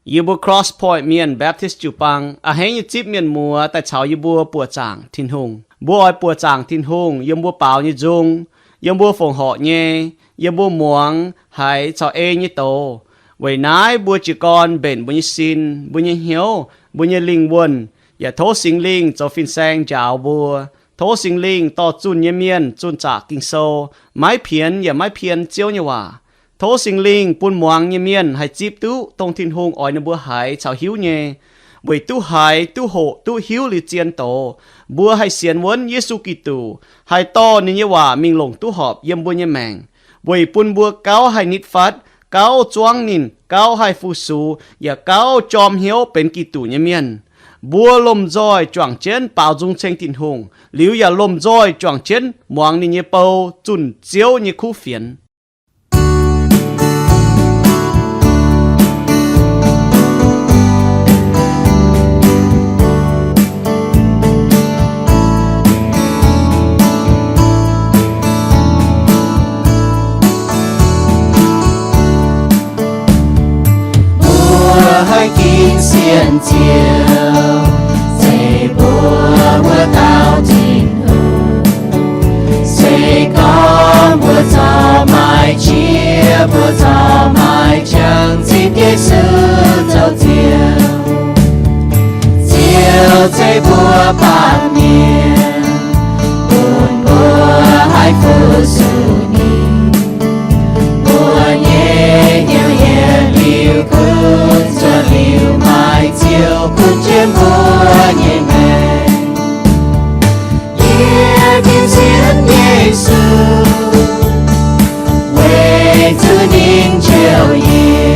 Yie mbuo Cross Point Mienh Baptist jiu-baang a'hneiv nyei zipv mienh muoz daaih caux yie mbuo buoqc zaangc Tin-Hungh. Mbuo oix buoqc zaangc Tin-Hungh yiem mbuo baaux nyei nzung, yiem mbuo fongc horc nyei, yiem mbuo muangx haiz caux ei nyei doz. Weic naaiv mbuo jiez gorn mbenc mbuo nyei sin, mbuo nyei hnyouv, mbuo nyei lingh wuonh, yaac tov Singx Lingh zoux fin-saeng njaaux mbuo. Tov Singx Lingh dorh zunh nyei mienh zunh zaqc Ging-Sou, maiv pienx yaac maiv pien Ziouv nyei waac. Tov Singx Lingh bun muangx nyei mienh haih zipv duqv dongh Tin-Hungh oix ninh mbuo haiz caux hiuv nyei, weic duqv haiz, duqv hoqc, duqv hiuv liuz zien doz, mbuo haih sienx wuonv Yesu Giduc, haih dorh ninh nyei waac mingh longc duqv horpc yiem mbuo nyei maengc, weic bun mbuo gauh haih nitv fatv, gauh zuangv ninh, gauh haih fu-sux, yaac gauh jorm hnyouv benx Giduc nyei mienh. Mbuo lomh nzoih juangc jienv baaux nzung ceng Tin-Hungh, liuz yaac lomh nzoih juangc jienv muangx ninh nyei bou zunh Ziouv nyei kuv fienx. Mbuo haih ginv sienx Ziouv, zeiz mbuo wuov dauh Tin-Hungh. Se gorngv mbuo corc maaih qiex, mbuo corc maaih qangx zipv Yesu zoux Ziouv, Ziouv ceix mbuo baamh mienh, bun mbuo haih fu-sux ninh. Mbuo nyei hnyouv yietc liuz kunv, zuov liuz maaih Ziouv kunv jienv mbuo nyei maengc. Yie ginv sienx Yesu, weic zuqc ninh njoux yie.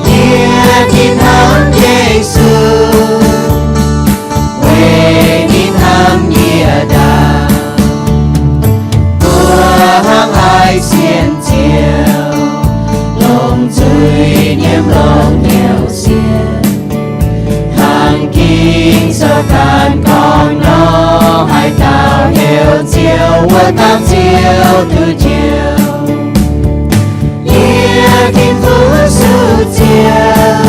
Yie ginv hnamv Yesu, weic ninh hnamv yie ndaangc. Mbuo hnangv haaix sienx Ziouv, longc zuiz nyiemv longc hnyouv sienx. Hnangv Ging-Sou ganh gorngv nor, haaix dauh heuc Ziouv, wuov dauh Ziouv duqv njoux. Yie ginv fu-sux Ziouv,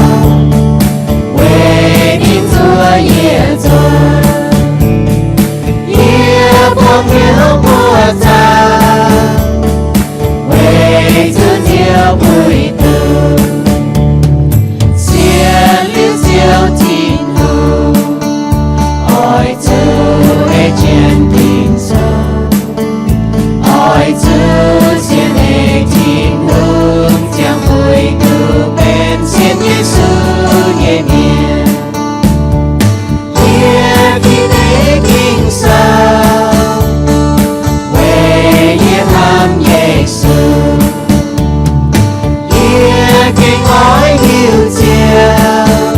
weic ninh nzuov yie nzunc. Yie buangh hnyouv buoqc zaangc, weic zuqc Ziouv puix duqv. Sienx liuz Ziouv Tin-Hungh, oix zuqc ei jienv Ging-Sou, oix zuqc sienx ei Tin-Hungh ziangh puix duqv benx sienx Yesu nyei mienh. Yie ginv ei Ging-Sou, weic yie hnamv Yesu. Yie gengh oix hiuv Ziouv,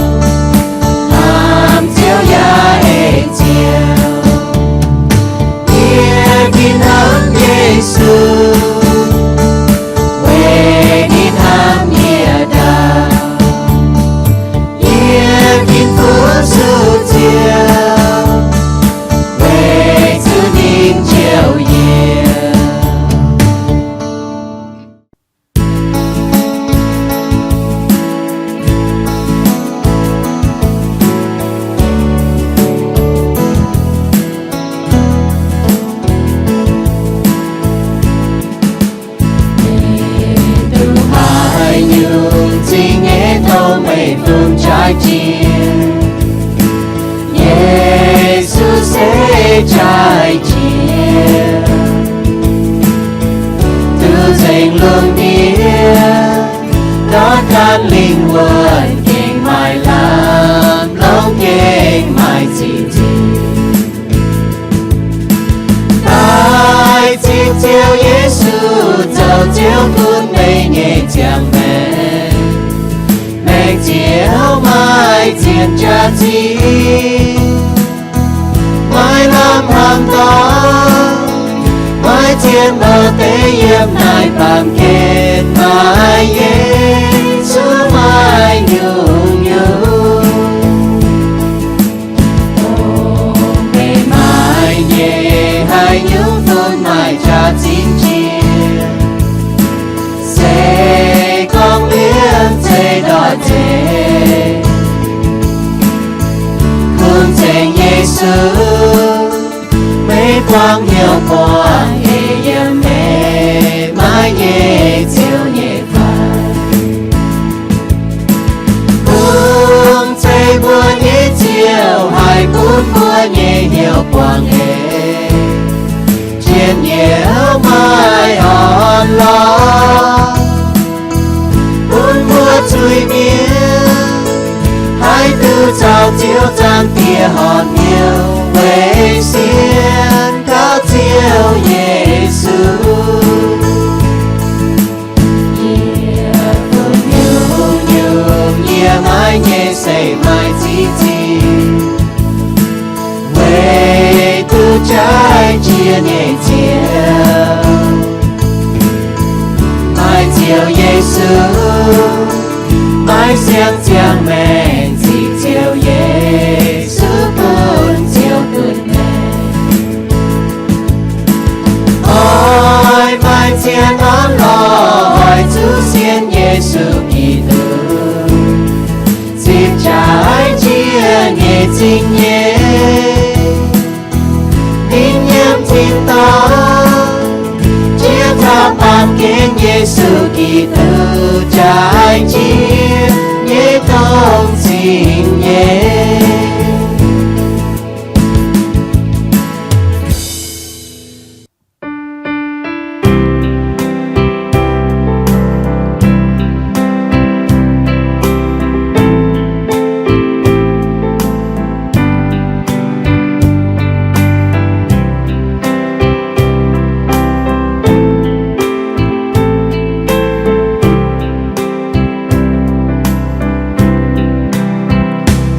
hnamv Ziouv yaac ei Ziouv. Yie ginv hnamv Yesu, weic ninh hnamv yie ndaangc. Yie ginv fu-sux Ziouv, weic zuqc ninh njoux yie. Meih duqv haaix nyungc zingh nyeic dongh meih fungx jaaix jiex? Yesu se jaaix jiex, duqv nzengc lungh ndiev. Ndortv ganh lingh wuonh gengh maaih lamh, longx gengh maaih ziqc nzingc. Daaih zipv Ziouv Yesu zoux Ziouv gunv meih nyei ziangh maengc. Maengc Ziouv maaih zienh jaax zingh, maaih lamh hnamv dorngx, maaih zienh mouc deix yiem naaiv baamh gen. Maaih Yesu maaih nyungc-nyungc. Dongh meih maaih nyei haaix nyungc fun maaih jaax zingh jiex, se gorngv liemh zeih ndoih Yesu, meih buangh hnyouv buangh eix yiem meih maiv nyei ziouc nyei fai? Bungx zeiv mbuo nyei Ziouv haih bun mbuo nyei hnyouv buangh eix, njien-youh maiv orn-lorqc, bun mbuo zuiz-mienh haih duqv caux Ziouv Zaangc Diex horpc hnyouv weic sienx kaux Ziouv Yesu. Yie bun nyungc-nyungc yie maiv nyei se maaih ziqc ziqc, weic duqv jaaix jiex nyei Ziouv, maaih Ziouv Yesu, maaih siang-ziangh maengc ziqc Ziouv Yesu bun Ziouv duqv maengc. Oix maaih zien orn-lorqc oix zuqc sienx Yesu Giduc, zipv jaaix jiex nyei zingh nyeic, ninh yiem tin-dorngh jiex taux baamh gen Yesu Giduc jaaix jiex nyei dongh zingh nyeic.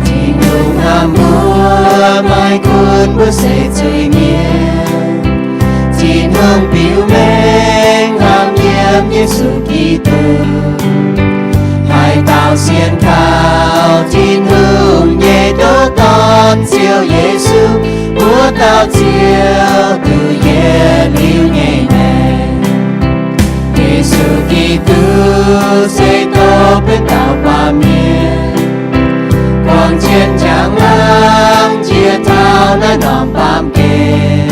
Tin-Hungh hnamv mbuo, maiv gunv mbuo se zuiz-mienh. Tin-Hungh biux mengh hnamv yiem Yesu Giduc, haih daauh sienx kaux Tin-Hungh nyei ndoqv Dorn, Ziouv Yesu, wuov dauh Ziouv, duqv yietc liuz nyei maengc. Yesu Giduc se doh benx dauh baamh mienh, buangh jienv njang-laangc jiex taux naaiv norm baamh gen.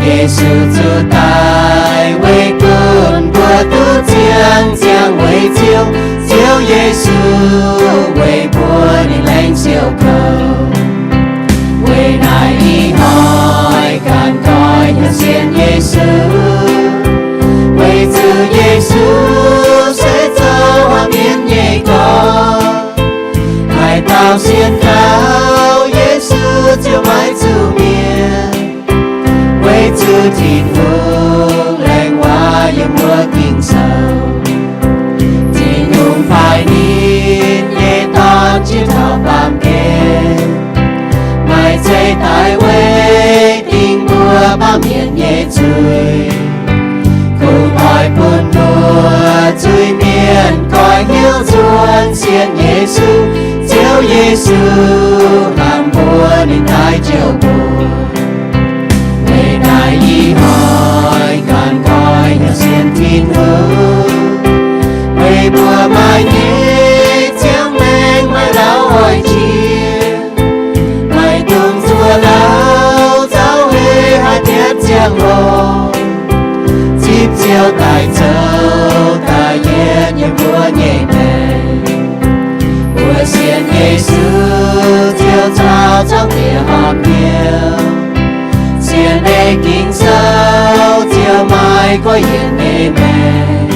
Yesu zuqc daic weic gunv mbuo duqv ziangh ziangh weic Ziouv. Ziouv Yesu weic mbuo ninh laengz siou kouv. Weic naaiv ih hnoi ganh goiv hnyouv sienx Yesu, weic zuqc Yesu se zoux haaix mienh nyei gorx. Haaix dauh sienx kaux Yesu ziouc maiv zuqc mienh, weic zuqc Tin-Hungh laengz waac yiem mbuo Ging-Sou. Tin-Hungh faix ninh nyei Dorn jiex taux baamh gen, maaih zeiz daic weic dingc mbuo baamh mienh nyei zuiz. Kungx oix bun mbuo zuiz-mienh goiv hnyouv nzuonx sienx Yesu. Ziouv Yesu hnamv mbuo ninh daaih jouh mbuo. Weic naaiv ih hnoi ganh goiv hnyouv sienx Tin-Hungh, weic mbuo maaih nyei ziangh maengc maaih lauh oix jiex. Maiv dungx zuov lauh zauv hei haaix dietv ziangh hoc, zipv Ziouv daaih zoux da'yietv yiem mbuo nyei maengc. Mbuo sienx Yesu ziouc caux Zaangc Diex horpc hnyouv. Sienx leiz Ging-Sou ziouc maaih goiv yienc nyei maengc.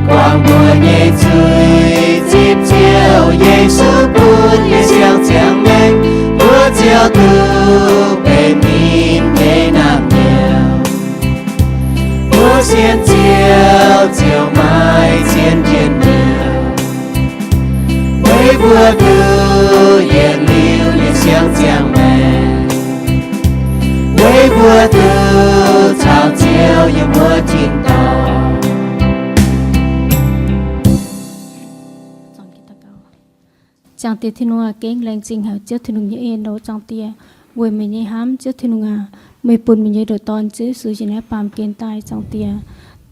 Guangc mbuo nyei zuiz, zipv Ziouv Yesu bun nyei siang-ziangh maengc, mbuo ziouc duqv benx ninh nyei naamh nyouz. Mbuo sienx Ziouv ziouc maaih zien njien-youh, weic mbuo duqv yietc liuz nyei siang-ziangh maengc, weic mbuo duqv caux Ziouv yiem mbuo tin-dorngh. Zaangc Diex Tin-Hungh aac, gengh laengz zingh haic Ziouv Tin-Hungh nyei en oc. Zaangc Diex, weic meih nyei hnamv, Ziouv Tin-Hungh aac, meih bun meih nyei ndoqc Dorn Ziouv Yesu yiem naaiv baamh gen daaih, Zaangc Diex,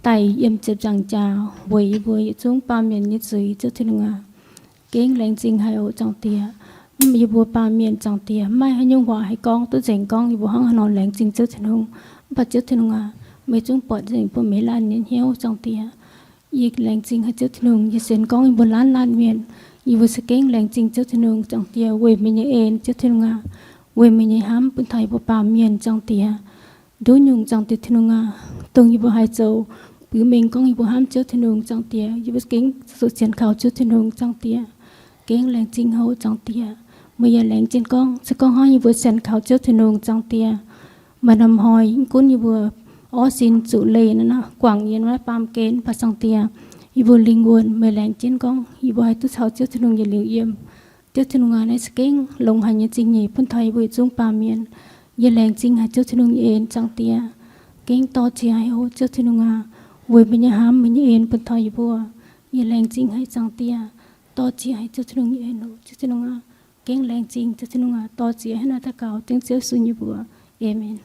daaih yiem ziepc nzaangc jaax weic yie mbuo yietc zungv baamh mienh nyei zuiz, Ziouv Tin-Hungh aac. Gengh laengz zingh haic oc, Zaangc Diex. yie mbuo baamh mienh, Zaangc Diex. Maiv maaih haaix nyungc waac haih gorngv duqv nzengc gorngv yie mbuo hnangv haaix nor laengz zingh Ziouv Tin-Hungh. Mv baac Ziouv Tin-Hungh aac, meih zungv buatc nzengc bun meih laanh nyei hnyouv, Zaangc Diex. Yie laengz zingh haic Ziouv Tin-Hungh. Yie sienx gorngv yie mbuo laanh laanh mienh, yie mbuo za'gengh laengz zingh Ziouv Tin-Hungh, Zaangc Diex, weic meih nyei en, Ziouv Tin-Hungh aac, weic meih nyei hnamv bun taux yie mbuo baamh mienh, Zaangc Diex. Nduov nyungc, Zaangc Diex Tin-Hungh aac, dongh yie mbuo haih zoux buix mengh gorngv yie mbuo hnamv Ziouv Tin-Hungh, Zaangc Diex, yie mbuo gengh zuqc sienx kaux Ziouv Tin-Hungh, Zaangc Diex, gengh laengz zingh haic, Zaangc Diex. Meih yaac laengz zingh gorngv, se gorngv hnangv yie mbuo sienx kaux Ziouv Tin-Hungh, Zaangc Diex, maaih norm hnoi, mv gunv yie mbuo orv sin zuqc leih naaiv guangc yiem naaiv baamh gen, mv baac Zaangc Diex, yie mbuo lingh wuonh, meih laengz zingh gorngv yie mbuo haih duqv caux Ziouv Tin-Hungh yietc liuz yiem. Ziouv Tin-Hungh aac, naaiv za'gengh longx haic nyei zingh nyeic bun taux yie mbuo yietc zungv baamh mienh. Yie laengz zingh haic Ziouv Tin-Hungh nyei en, Zaangc Diex. Gengh dor-ziec haic oc Ziouv Tin-Hungh aac, weic meih nyei hnamv, meih nyei en bun taux yie mbuo. Yie laengz zingh haic, Zaangc Diex. Dor-ziec haic Ziouv Tin-Hungh nyei en oc Ziouv Tin-Hungh aac. Gengh laengz zingh Ziouv Tin-Hungh aac. Dor-ziec hnangv naaiv daux gaux dengv Ziouv Yesu nyei mbuox. Aamen.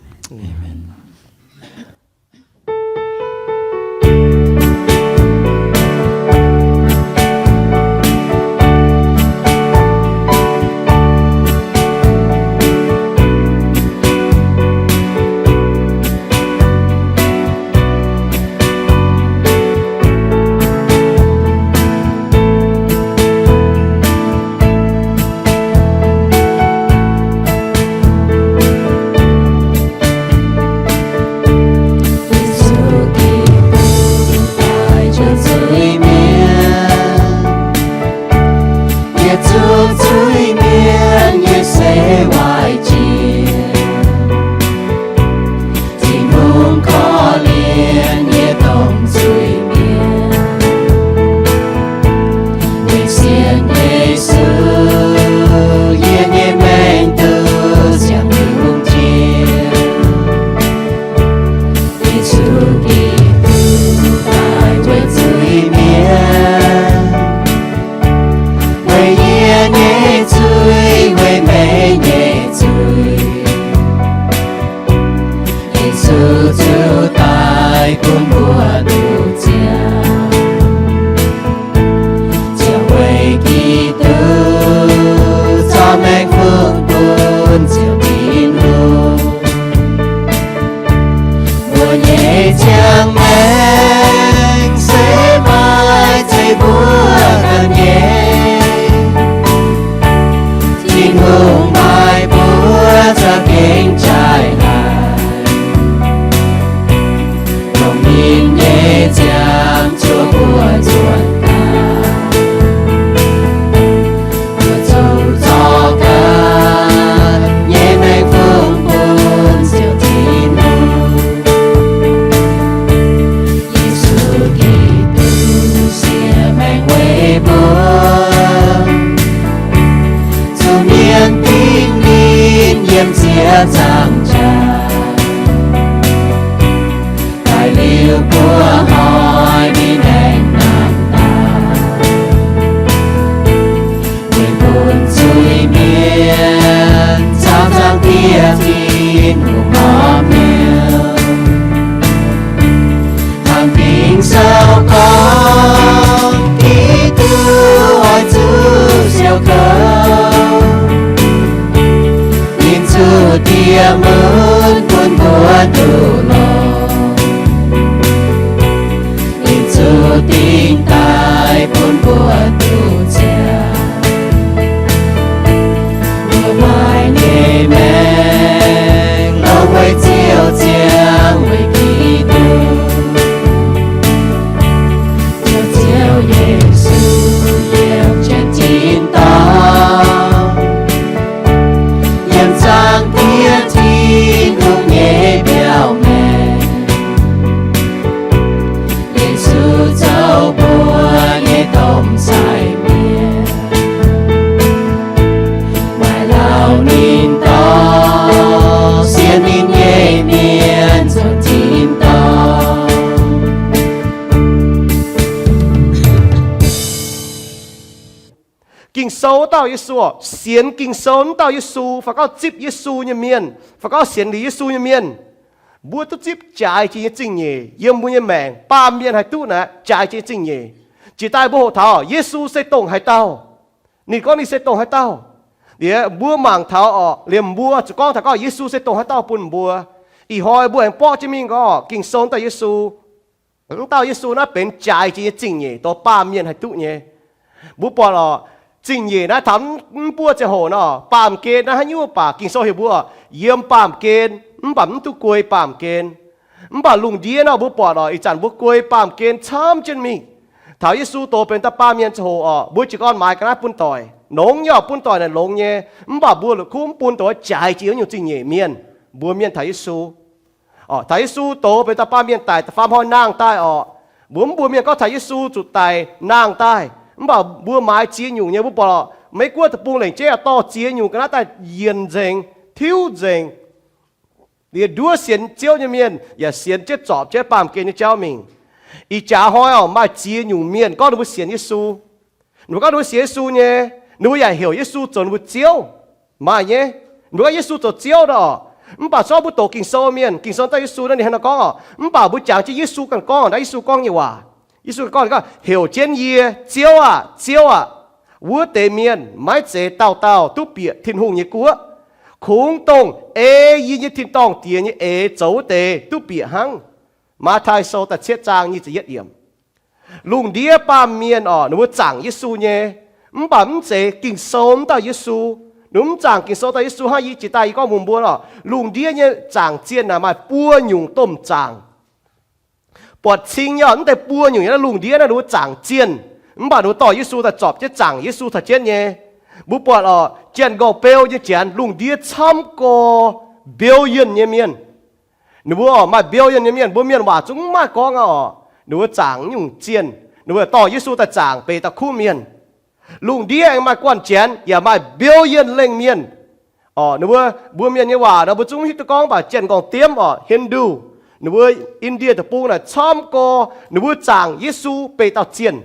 Yesu Giduc daaih njoux zuiz-mienh, yietc zungv zuiz-mienh nyei se waaic jiex. Tin-Hungh korv-lienh yie domh zuiz-mienh. Weic sienx Yesu, yie nyei maengc duqv ziangh liuz hungh jiex. Yesu Giduc daaih weic zuiz-mienh, weic yie nyei zuiz, weic meih nyei zuiz. Yesu zuqc daaih bun mbuo duqv ziangh. Ziouv weic Giduc zorqv maengx fungx bun Ziouv Tin-Hungh. Mbuo nyei ziangh maengc se maaih zeiv mbuo ganh nyei. Tin-Hungh maaih mbuo za'gengh jaaix haic. Longc ninh nyei ziangh zuov mbuo nzuonx daaih. Mbuo zuqc zorqv ganh nyei maengx fungx bun Ziouv Tin-Hungh. Yesu Giduc siev maengc weic mbuo, zuqc mienh dingc ninh yiem ziex zaangc jaax. Daaih liuz mbuo hnoi mingh maengc nangh daaih, weic bun zuiz-mienh caux Zaangc Diex Tin-Hungh horpc hnyouv. Hnangv Ging-Sou gorngv, Giduc oix zuqc siou kouv, ninh zuqc dieh mun bun mbuo duqv longx. Ninh zuqc dingh daaih bun mbuo duqv ziangh. Mbuo maaih nyei maengc longx weic Ziouv ziangh, weic Giduc. Ziouv, Ziouv Yesu yiem jienv tin-dorngh, yiem Zaangc Diex Tin-Hungh nyei mbiauz maengc. Yesu zoux mbuo nyei domh sai mienh, maaih lauh ninh dorh sienx ninh nyei mienh nzuonx tin-dorngh. Ging-Sou wuov dauh Yesu, sienx Ging-Sou wuov dauh Yesu, fai gorngv zipv Yesu nyei mienh, fai gorngv sienx liuz Yesu nyei mienh, mbuo duqv zipv jaaix jiex nyei zingh nyeic yiem mbuo nyei maengc. Baamh mienh haih duqv naaic jaaix jiex nyei zingh nyeic. Jiex daaih mbuo hoqc taux Yesu se dongh haaix dauh. Ninh gorngv ninh se dongh haaix dauh. Liuz mbuo mangc taux orqc, liemh mbuo zuqc gorngv taux gorngv Yesu se dongh haaix dauh bun mbuo. Ih hnoi mbuo aengx borqv jienv mingh gorngv Ging-Sou daaih Yesu, wuov dauh Yesu naaiv benx jaaix jiex nyei zingh nyeic, dongh baamh mienh haih duqv nyei. Mbuo buatc orqc, zingh nyeic naaiv taux mv buov ziangh hoc nor, baamh gen naaiv haaix nyungc baac Ging-Sou heuc mbuo yiem baamh gen, mv baac mv duqv guei baamh gen. Mv baac lungh ndiev nor mbuo buatc orqc, ih zanc mbuo guei baamh gen camv jienv mingh. Taux Yesu doz benx dauh baamh mienh ziangh hoc orqc, mbuo jiez gorn maaiz ga'naaiv bun doic, nongx nyei orqc, bun doic naaic longx nyei. Mv baac mbuo la'kuqv mv bun dongh jaaix jiex wuov nyungc zingh nyeic mienh. Mbuo mienh taux Yesu, taux Yesu doz benx dauh baamh mienh daic da'faam hnoi nangh daaih orqc, mbuo mv mbuo mienh gorngv taux Yesu zuqc daic nangh daaih, mv baac mbuo maaiz ziex nyungc nyei. Mbuo buatc orqc, Meiv Guoqv deic-bung lengc jeiv yaac dorh ziex nyungc ga'naaiv daaih yienc nzengc, tiuv nzengc, liuz nduov sienx Ziouv nyei mienh yaac sienx jienv zorpc jienv baamh gen nyei jauv mingh. Ih jaax hnoi orqc, maaih ziex nyungc mienh gorngv ninh mbuo sienx Yesu. Ninh mbuo gorngv ninh mbuo sienx Yesu nyei, ninh mbuo yaac heuc Yesu zoux ninh mbuo Ziouv. Maaih nyei. Ninh mbuo gorngv Yesu zoux Ziouv nor orqc, mv baac zorqv mbuo doqc Ging-Sou mienh, Ging-Sou daaih Yesu naaiv ninh hnangv nor gorngv orqc, mv baac mbuo jangx jienv Yesu ganh gorngv, naaiv Yesu gorngv nyei waac. Yesu ganh gorngv, ninh gorngv, Heuc jienv yie, Ziouv aah! Ziouv aah! Wuov deix mienh maiv zeiz dauh dauh duqv bieqc Tin-Hungh nyei guoqv. Kungx dongh ei yie nyei tin-dorngh Diex nyei eix zoux wuov deix duqv bieqc hnangv. Matv^taai Sou da'cietv zaang nyic ziepc yietv yiemc. Lungh ndiev baamh mienh orqc, ninh mbuo zaangc Yesu nyei, mv baac mv zeiz Ging-Sou wuov dauh Yesu. Ninh mbuo mv zaangc Ging-Sou dauh Yesu hnangv yie jiex daaih yie gorngv mbuox mbuo orqc, lungh ndiev nyei zaangc zienh naaic maaih buo nyungc domh zaangc. Buatc cing nyei orqc, mv deix buo nyungc nyei lungh ndiev naaiv ninh mbuo zaangc zienh, mv baac ninh mbuo dorh Yesu daaih zorpc jienv zaangc Yesu taux jienv nyei. Mbuo buatc orqc, Janx-Nqorngv Beu nyei Janx lungh ndiev camv gorx billion nyei mienh. Ninh mbuo orqc, maaih billion nyei mienh, mbuo mienh waac zungv mv maaih gorngv aqv orqc. Ninh mbuo zaangc nyungc zienh, ninh mbuo dorh Yesu daaih zaangc benx dauh kuv mienh. Lungh ndiev aengx maaih guanh Janx yaac maaih billion lengh mienh. Orqc, ninh mbuo, mbuo mienh nyei waac nor mbuo zungv hiuv duqv gorngv, mv baac Janx-Nqorngv Diemv orqc, Hindu, ninh mbuo Indie deic-bung naaic camv gorx ninh mbuo zaangc Yesu benx dauh zienh.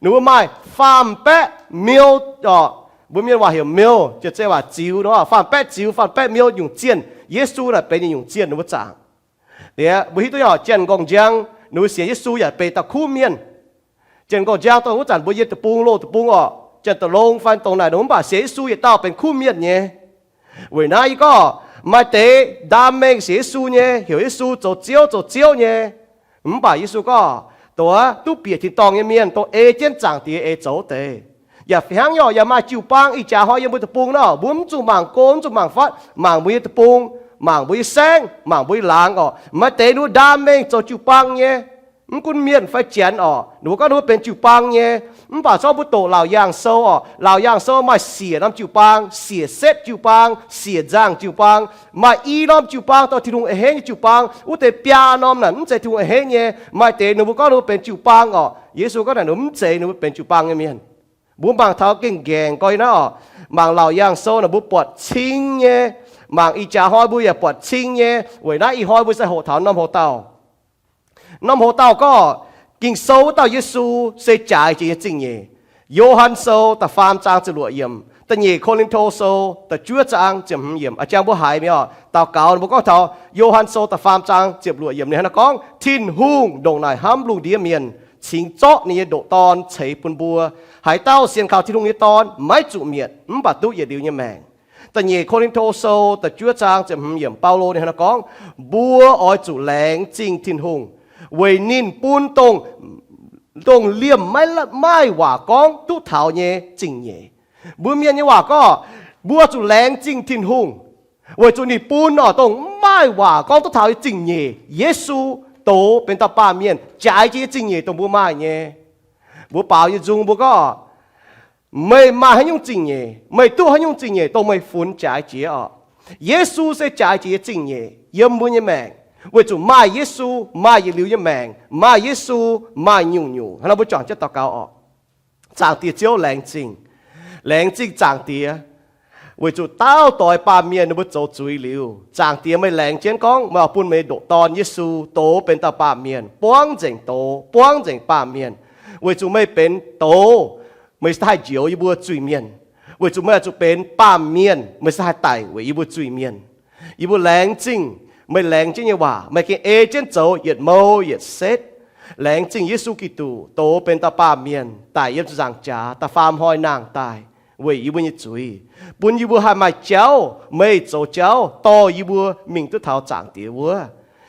Ninh mbuo maaih faam-baeqv miou orqc, mbuo mienh waac heuc miou, jiex zei waac ziux nor, faam-baeqv ziux, faam-baeqv miou nyungc zienh, Yesu naaic benx ninh nyungc zienh ninh mbuo zaangc. Liuz mbuo hiuv duqv orqc, Janx-Nqorngv Njang ninh mbuo sienx Yesu yaac benx dauh kuv mienh. Janx-Nqorngv Njang dongh wuov zanc mbuo yiem deic-bung, loz deic-bung orqc, Janx-Da'long fai dongh naaic ninh mbuo mv baac sienx Yesu yietc dauh benx kuv mienh nyei. Weic naaiv yie gorngv, maaih deix ndaam mengh sienx Yesu nyei, heuc Yesu zoux Ziouv, zoux Ziouv nyei. Mv baac Yesu gorngv, dongh wuov duqv bieqc tin-dorngh nyei mienh, dongh ei jienv Zaangc Diex eix zoux deix. Yaac fih hnangv nyei orqc, yaac maaih jiu-baang ih jaax hnoi yiem mbuo deic-bung nor, mbuo mv zuqc mangc go, mv zuqc mangc fatv, mangc mbuo nyei deic-bung, mangc mbuo nyei saengv, mangc mbuo nyei laangz orqc. Maaih deix ninh mbuo ndaam mengh zoux jiu-baang nyei. Mv gunv mienh fai Janx orqc, ninh mbuo gorngv ninh mbuo benx jiu-baang nyei. Mv baac zorqv mbuo doqc Laauc Yaangh Sou orqc, Laauc Yaangh Sou maaih siec norm jiu-baang, siec setv jiu-baang, siec nzangh jiu-baang. Maaih i norm jiu-baang dongh Tin-Hungh a'hneiv nyei jiu-baang. Wuov deix biaa norm naaic mv zeiz Tin-Hungh a'hneiv nyei. Maaih deix ninh mbuo gorngv ninh mbuo benx jiu-baang orqc. Yesu gorngv naaic ninh mbuo mv zeiz ninh mbuo benx jiu-baang nyei mienh. Mbuo mangc taux gengh nqaengc gorx nyei naaiv orqc, mangc Laauc Yaangh Sou naaic mbuo buatc cing nyei. Mangc ih jaax hnoi mbuo yaac buatc cing nyei. Weic naaiv ih hnoi mbuo se hoqc taux norm hoc-dauh. Norm hoc-dauh gorngv Ging-Sou wuov dauh Yesu se jaaix jiex nyei zingh nyeic. Yo^han Sou da'faam zaang ziepc luoqc yiemc, da'nyeic Ko^lin^to Sou da'juov zaang ziepc hmz yiemc. A'jang mbuo haiz mi'aqv orqc, daux gaux mbuo gorngv taux Yo^han Sou da'faam zaang ziepc luoqc yiemc ninh hnangv naaiv gorngv, Tin-Hungh ndongc naaic hnamv lungh ndiev mienh, cingx zorqv ninh nyei ndoqc Dorn ceix bun mbuo. Haaix dauh sienx kaux Tin-Hungh nyei Dorn maiv zuqc mietc, mv baac duqv yietc liuz nyei maengc. Da'nyeic Ko^lin^to Sou da'juov zaang ziepc hmz yiemc, Baulo ninh hnangv naaiv gorngv, mbuo oix zuqc laengz zingh Tin-Hungh weic ninh bun dongh, dongh liemh maiv maaih waac gorngv duqv taux nyei zingh nyeic. Mbuo mienh nyei waac gorngv, mbuo zuqc laengz zingh Tin-Hungh weic zuqc ninh bun orqc dongh mv maaih waac gorngv duqv taux nyei zingh nyeic, Yesu, doz benx dauh baamh mienh, jaaix jiex nyei zingh nyeic dongh mbuo maaih nyei. Mbuo baaux nyei nzung mbuo gorngv, meih maaih haaix nyungc zingh nyeic, meih duqv haaix nyungc zingh nyeic dongh meih funx jaaix jiex orqc. Yesu se jaaix jiex nyei zingh nyeic yiem mbuo nyei maengc. Weic zuqc maaih Yesu, maaih yietc liuz nyei maengc. Maaih Yesu, maaih nyungc-nyungc. Hnangv naaiv mbuo juangc jienv daux gaux orqc. Zaangc Diex Ziouv, laengz zingh. Laengz zingh Zaangc Diex weic zuqc dauh doix baamh mienh ninh mbuo zoux zuiz liuz, Zaangc Diex meih laengz jienv gorngv meih oix bun meih ndoqc Dorn Yesu doz benx dauh baamh mienh, buangv nzengc doz, buangv nzengc baamh mienh, weic zuqc meih benx doz, meih se haih njoux yie mbuo zuiz-mienh. Weic zuqc meih oix zuqc benx baamh mienh, meih se haih daic weic yie mbuo zuiz-mienh. Yie mbuo laengz zingh meih laengz jienv nyei waac, meih gengh ei jienv zoux yietc mouh yietc setv. Laengz zingh Yesu Giduc doz benx dauh baamh mienh daic yiem ziepc nzaangc jaax, da'faam hnoi nangh daaih. weic yie mbuo nyei zuiz, bun yie mbuo haih maaih jauv, meih zoux jauv dorh yie mbuo mingh duqv taux Zaangc Diex wuov.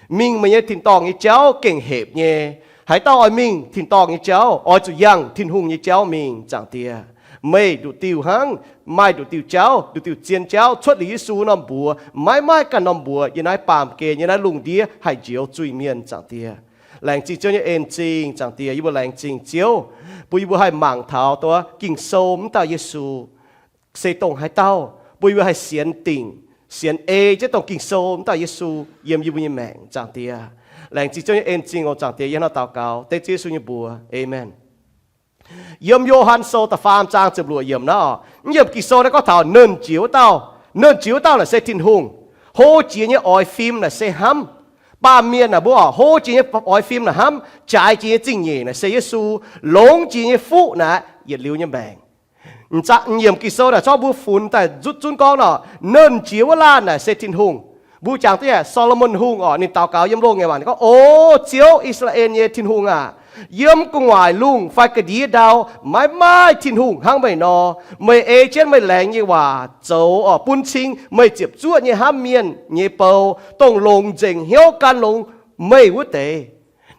Mingh meih nyei tin-dorngh nyei jauv gengh hepc nyei. Haaix dauh oix mingh tin-dorngh nyei jauv, oix zuqc yangh Tin-Hungh nyei jauv mingh, Zaangc Diex. Meih nduqc diuh hnangv, maaih nduqc diuh jauv, nduqc diuh zien jauv cuotv liuz Yesu norm mbuox, maiv maaih ganh norm mbuox yiem naaiv baamh gen, yiem naaiv lungh ndiev haih njoux zuiz-mienh, Zaangc Diex. Laengz zingh Ziouv nyei en-zingh, Zaangc Diex. Yie mbuo laengz zingh Ziouv bun yie mbuo haih mangc taux duqv Ging-Sou wuov dauh Yesu se dongh haaix dauh, bun yie mbuo haih sienx dingc, sienx ei jienv dongh Ging-Sou wuov dauh Yesu yiem yie mbuo nyei maengc, Zaangc Diex. Laengz zingh Ziouv nyei en-zingh oc, Zaangc Diex. Yie hnangv nor daux gaux dengv Ziouv Yesu nyei mbuox, aamen. Yiem Yo^han Sou da'faam zaang ziepc luoqc yiemc naaiv oc, mv yiemc Ging-Sou naaiv gorngv taux nernh jiex wuov dauh. Nernh jiex wuov dauh naaic se Tin-Hungh. Hlo jiex nyei oix fim naaic se hnamv. Baamh mienh naaic mbuo oc, hlo jiex nyei oix fim naaic hnamv. Jaaix jiex nyei zingh nyeic naaic se Yesu. Longx jiex nyei fuqv naaic yietc liuz nyei maengc. Yiemc Ging-Sou naaic corc mbuo funx daaih nzutv zunv gorngv nor, nernh jiex wuov laanh naaic se Tin-Hungh. Mbuo jangx duqv nyei Saa^lo^morn Hungh oc, ninh daux gaux yiem loz-ngaengc waac ninh gorngv, O Ziouv, I^saa^laa^en nyei Tin-Hungh aah! Yiem gu'nguaaic lungh fai ga'ndiev ndau maiv maaih Tin-Hungh hnangv meih nor. Meih ei jienv meih laengz nyei waac zoux oc, bun cing meih ziepc zuoqv nyei hnamv mienh nyei bou, dongh longc nzengc hnyouv gan longx meih wuov deix.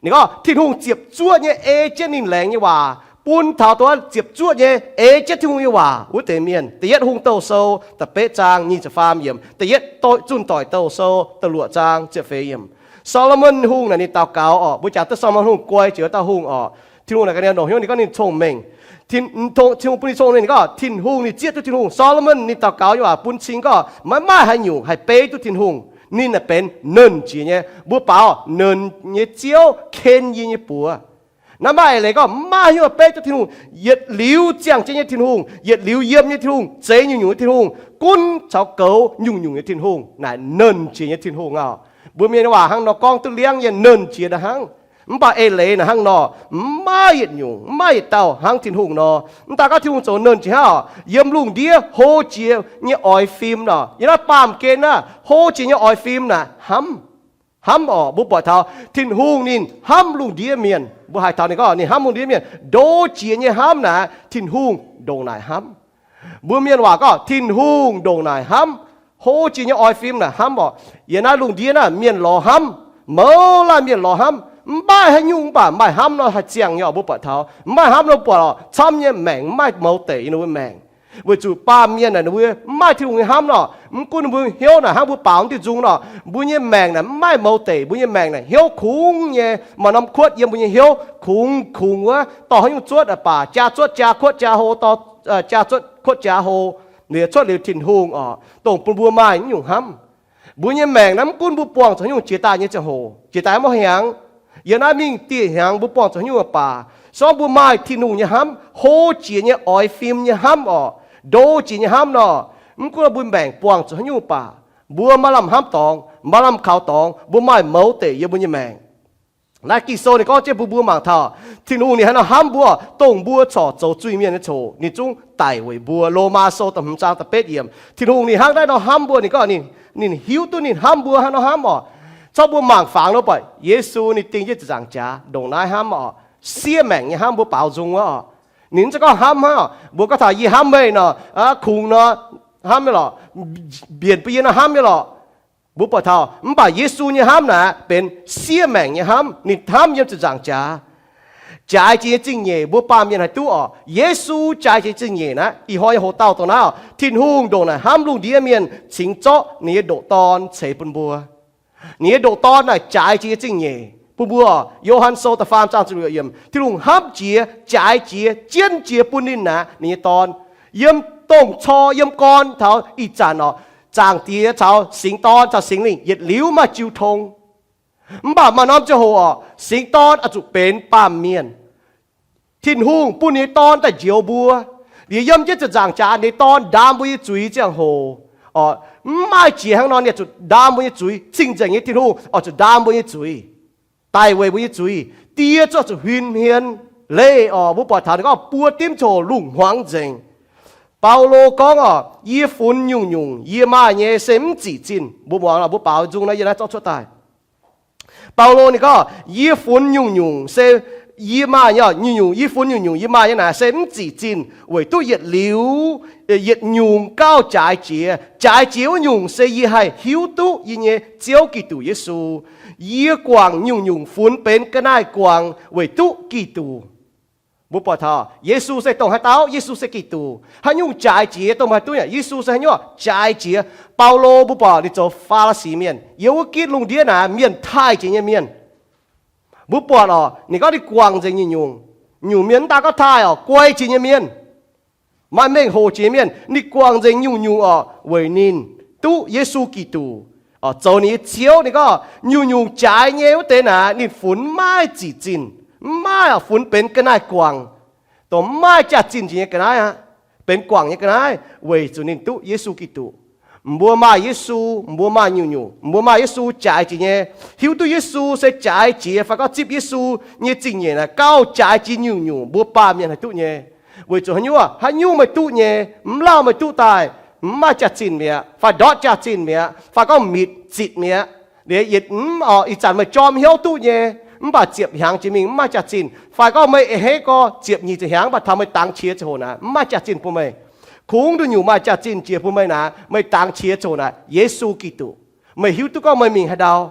Ninh gorngv Tin-Hungh ziepc zuoqv nyei ei jienv ninh laengz nyei waac bun taux dongh ziepc zuoqv nyei ei jienv Tin-Hungh nyei waac wuov deix mienh. Da'yietv Hungh Douh Sou da'betv zaang nyic ziepc faam yiemc. Da'yietv Zunh Doic Douh Sou da'luoqc zaang ziepc feix yiemc. Saa^lo^morn Hungh naaic ninh daux gaux oc, mbuo jangx duqv Saa^lo^morn Hungh guai jiex wuov dauh hungh oc. Tin-Hungh naaic ga'naaiv longc hnyouv ninh gorngv ninh cong-mengh. Tin-Hungh bun ninh cong-mengh ninh gorngv Tin-Hungh ninh zieqv duqv Tin-Hungh. Saa^lo^morn ninh daux gaux nyei waac bun cing gorngv maiv maaih haaix nyungc haih beiv duqv Tin-Hungh. Ninh naaic benx nernh jiex nyei. Mbuo baaux nernh nyei Ziouv ken yie nyei buoz. Naaiv maaih eix leiz gorngv maiv maaih haaix nyungc beiv duqv Tin-Hungh. Yietc liuz ziangh jienv nyei Tin-Hungh, yietc liuz yiem nyei Tin-Hungh, zeix nyungc-nyungc nyei Tin-Hungh, gunv caux goux nyungc-nyungc nyei Tin-Hungh, naaic nernh jiex nyei Tin-Hungh oc. Mbuo mienh nyei waac hnangv nor gorngv duqv liangv nyei, nernh jiex naaiv hnangv. Mv baac eix leiz naaic hnangv nor, mv maaih yietc nyungc, mv maaih yietc dauh hnangv Tin-Hungh nor. Mv daaih gorngv Tin-Hungh zoux nernh jiex hnangv oc, yiem lungh ndiev hlo jiex nyei oix fim nor, yiem naaiv baamh gen naaiv hlo jiex nyei oix fim naaic hnamv. Hnamv oc, mbuo buatc taux Tin-Hungh ninh hnamv lungh ndiev mienh. Mbuo haiz taux ninh gorngv ninh hnamv lungh ndiev mienh. Ndo jiex nyei hnamv naaic Tin-Hungh ndongc naaic hnamv. Mbuo mienh waac gorngv Tin-Hungh ndongc naaic hnamv. Hlo jiex nyei oix fim naaic hnamv oc. Yiem naaiv lungh ndiev naaiv mienh lorz hnamv, mouz laanh mienh lorz hnamv, mv maaih haaix nyungc mv baac maaih hnamv nor haih ziangh nyei oc. Mbuo buatc taux mv maaih hnamv nor buatc oc, camv nyei maengc mv maaih mouz deic yiem ninh mbuo maengc. Weic zuqc baamh mienh naaic ninh mbuo mv maaih Tin-Hungh nyei hnamv nor, mv gunv ninh mbuo hnyouv naaic hnangv mbuo baaux diuh nzung nor, mbuo nyei maengc naaic mv maaih mouz deic, mbuo nyei maengc naaic hnyouv kungx nyei, maaih norm kuotv yiem mbuo nyei hnyouv kungx kungx wuov, dorh haaix nyungc zuotv baac jaa zuotv jaa kuotv jaa hlo, dorh jaa zuotv kuotv jaa hlo, liuz cuotv liuz Tin-Hungh oc, dongh bun mbuo maaih nyungc hnamv. Mbuo nyei maengc naaiv mv gunv mbuo buangh zuqc haaix nyungc jiex daaih nyei ziangh hoc, jiex daaih maiv hnyangx, yiem naaiv mingh dieh hnyangx mbuo buangh zuqc haaix nyungc baac, se gorngv mbuo maaih Tin-Hungh nyei hnamv, hlo jiex nyei oix fim nyei hnamv oc, ndo jiex nyei hnamv nor, mv gunv mbuo maengc buangh zuqc haaix nyungc baac, mbuo maaih lamh hnamv dorngx, maaih lamh kaux dorngx, mbuo maaih mouz deic yiem mbuo nyei maengc. Naaiv Ging-Sou ninh gorngv jienv bun mbuo mangc taux Tin-Hungh ninh hnangv nor hnamv mbuo, dongh mbuo corc zoux zuiz-mienh nyei ziangh hoc ninh zungv daic weic mbuo. Lomaa Sou da'hmz zaang da'betv yiemc. Tin-Hungh ninh hnangv naaiv nor hnamv mbuo, ninh gorngv ninh hiuv duqv ninh hnamv mbuo hnangv nor hnamv oc. Corc mbuo mangc fangx nor buatc Yesu ninh dingh jienv ziepc nzaangc jaax ndongc naaiv hnamv oc. Siev maengc nyei hnamv, mbuo baaux nzung wuov oc. Ninh mv zeiz gorngv hnamv hnangv oc, mbuo gorngv taux yie hnamv meih nor, kungx nor hnamv nyei lorqc, mbienc bun yie nor hnamv nyei lorqc. Mbuo buatc taux mv baac Yesu nyei hnamv naaic benx siev maengc nyei hnamv. Ninh hnamv yiem ziepc nzaangc jaax, jaaix jiex nyei zingh nyeic. Mbuo baamh mienh haih duqv oc, Yesu jaaix jiex zingh nyeic naaiv, ih hnoi nyei hoc-dauh dongh naaiv oc, Tin-Hungh ndongc naaic hnamv lungh ndiev mienh cingx zorqv ninh nyei ndoqc Dorn ceix bun mbuo. Ninh nyei ndoqc Dorn naaic jaaix jiex nyei zingh nyeic bun mbuo. Yo^han Sou da'faam zaang ziepc luoqc yiemc, Tin-Hungh hnamv jiex, jaaix jiex, jienv jiex bun ninh naaic ninh nyei Dorn. Yiem dongh cor yiem gorn taux ih zanc oc, Zaangc Diex caux Singx Dorn caux Singx Lingh yietc liuz maaih jiu tong. Mv baac maaih norm ziangh hoc oc, Singx Dorn oix zuqc benx baamh mienh. Tin-Hungh bun ninh nyei Dorn daaih njoux mbuo. Liuz yiem jienv ziepc nzaangc jaax ninh nyei Dorn ndaam mbuo nyei zuiz ziangh hoc, mv maaih jiex hnangv nor, ninh zuqc ndaam mbuo nyei zuiz. Cing-nzengc nyei Tin-Hungh oix zuqc ndaam mbuo nyei zuiz, daic weic mbuo nyei zuiz. Die zuqc zuqc huin hmien leih oc. Mbuo buatc taux ninh gorngv buo dimv ziangh hoc lungh hmuangx nzengc. Baulo gorngv oc, yie funx nyungc-nyungc yie maaih nyei se mv zic zinh. Mbuo muangx, mbuo baaux nzung naaiv, yie naaiv zorqv cuotv daaih. Baulo ninh gorngv, yie funx nyungc-nyungc se Yie maaih nyungc-nyungc, yie funx nyungc-nyungc, yie maaih nyei naaic se mv zic zinh weic duqv yietc liuz yietc nyungc gauh jaaix jiex. Jaaix jiex wuov nyungc se yie haih hiuv duqv yie nyei Ziouv Giduc Yesu. Yie guangc nyungc-nyungc funx benx ga'naaiv guangc weic duqv Giduc. Mbuo buatc taux Yesu se dongh haaix dauh? Yesu se Giduc. Haaix nyungc jaaix jiex dongh haaix duqv? Yesu se haaix nyungc jaaix jiex? Baulo mbuo buatc ninh zoux Faa^li^si mienh, yiem wuov gitv lungh ndiev naaic mienh taaih jiex nyei mienh. Mbuo buatc oc, ninh gorngv ninh guangc nzengc nyungc-nyungc. Nyungc mienh mv daaih gorngv taaih oc, guai jiex nyei mienh, maaih mengh hoc jiex nyei mienh, ninh guangc nzengc nyungc-nyungc oc weic ninh duqv Yesu Giduc zoux ninh nyei Ziouv. Ninh gorngv nyungc-nyungc jaaix nyei wuov deix naaic ninh funx mv maaih zic zinh, mv maaih oc funx benx ga'naaiv guangc, dongh mv maaih jaax-zinh jiex nyei ga'naaiv aqv, benx guangc nyei ga'naaiv weic zuqc ninh duqv Yesu Giduc. Mbuo maaih Yesu, mbuo maaih nyungc-nyungc, mbuo maaih Yesu jaaix jiex nyei. Hiuv duqv Yesu se jaaix jiex fai gorngv zipv Yesu nyei zingh nyeic naaic gauh jaaix jiex nyungc-nyungc mbuo baamh mienh haih duqv nyei. Weic zuqc haaix nyungc? Haaix nyungc meih duqv nyei, mv lauh meih duqv daaih, mv maaih jaax-zinh mi'aqv, fai ndortv jaax-zinh mi'aqv, fai gorngv mitc zitc mi'aqv, liuz yietc mv oc ih zanc meih jorm hnyouv duqv nyei, mv baac ziepc hnyangx jiex mingh mv maaih jaax-zinh, fai gorngv meih a'hneiv gorx ziepc nyeic ziepc hnyangx mv baac taux meih dangx qiex ziangh hoc naaic mv maaih jaax-zinh bun meih. Kungx nduqc nyungc maaih jaax-zinh jiex bun meih naaic, meih dangx qiex ziangh hoc naaic Yesu Giduc, meih hiuv duqv gorngv meih mingh haaix ndau.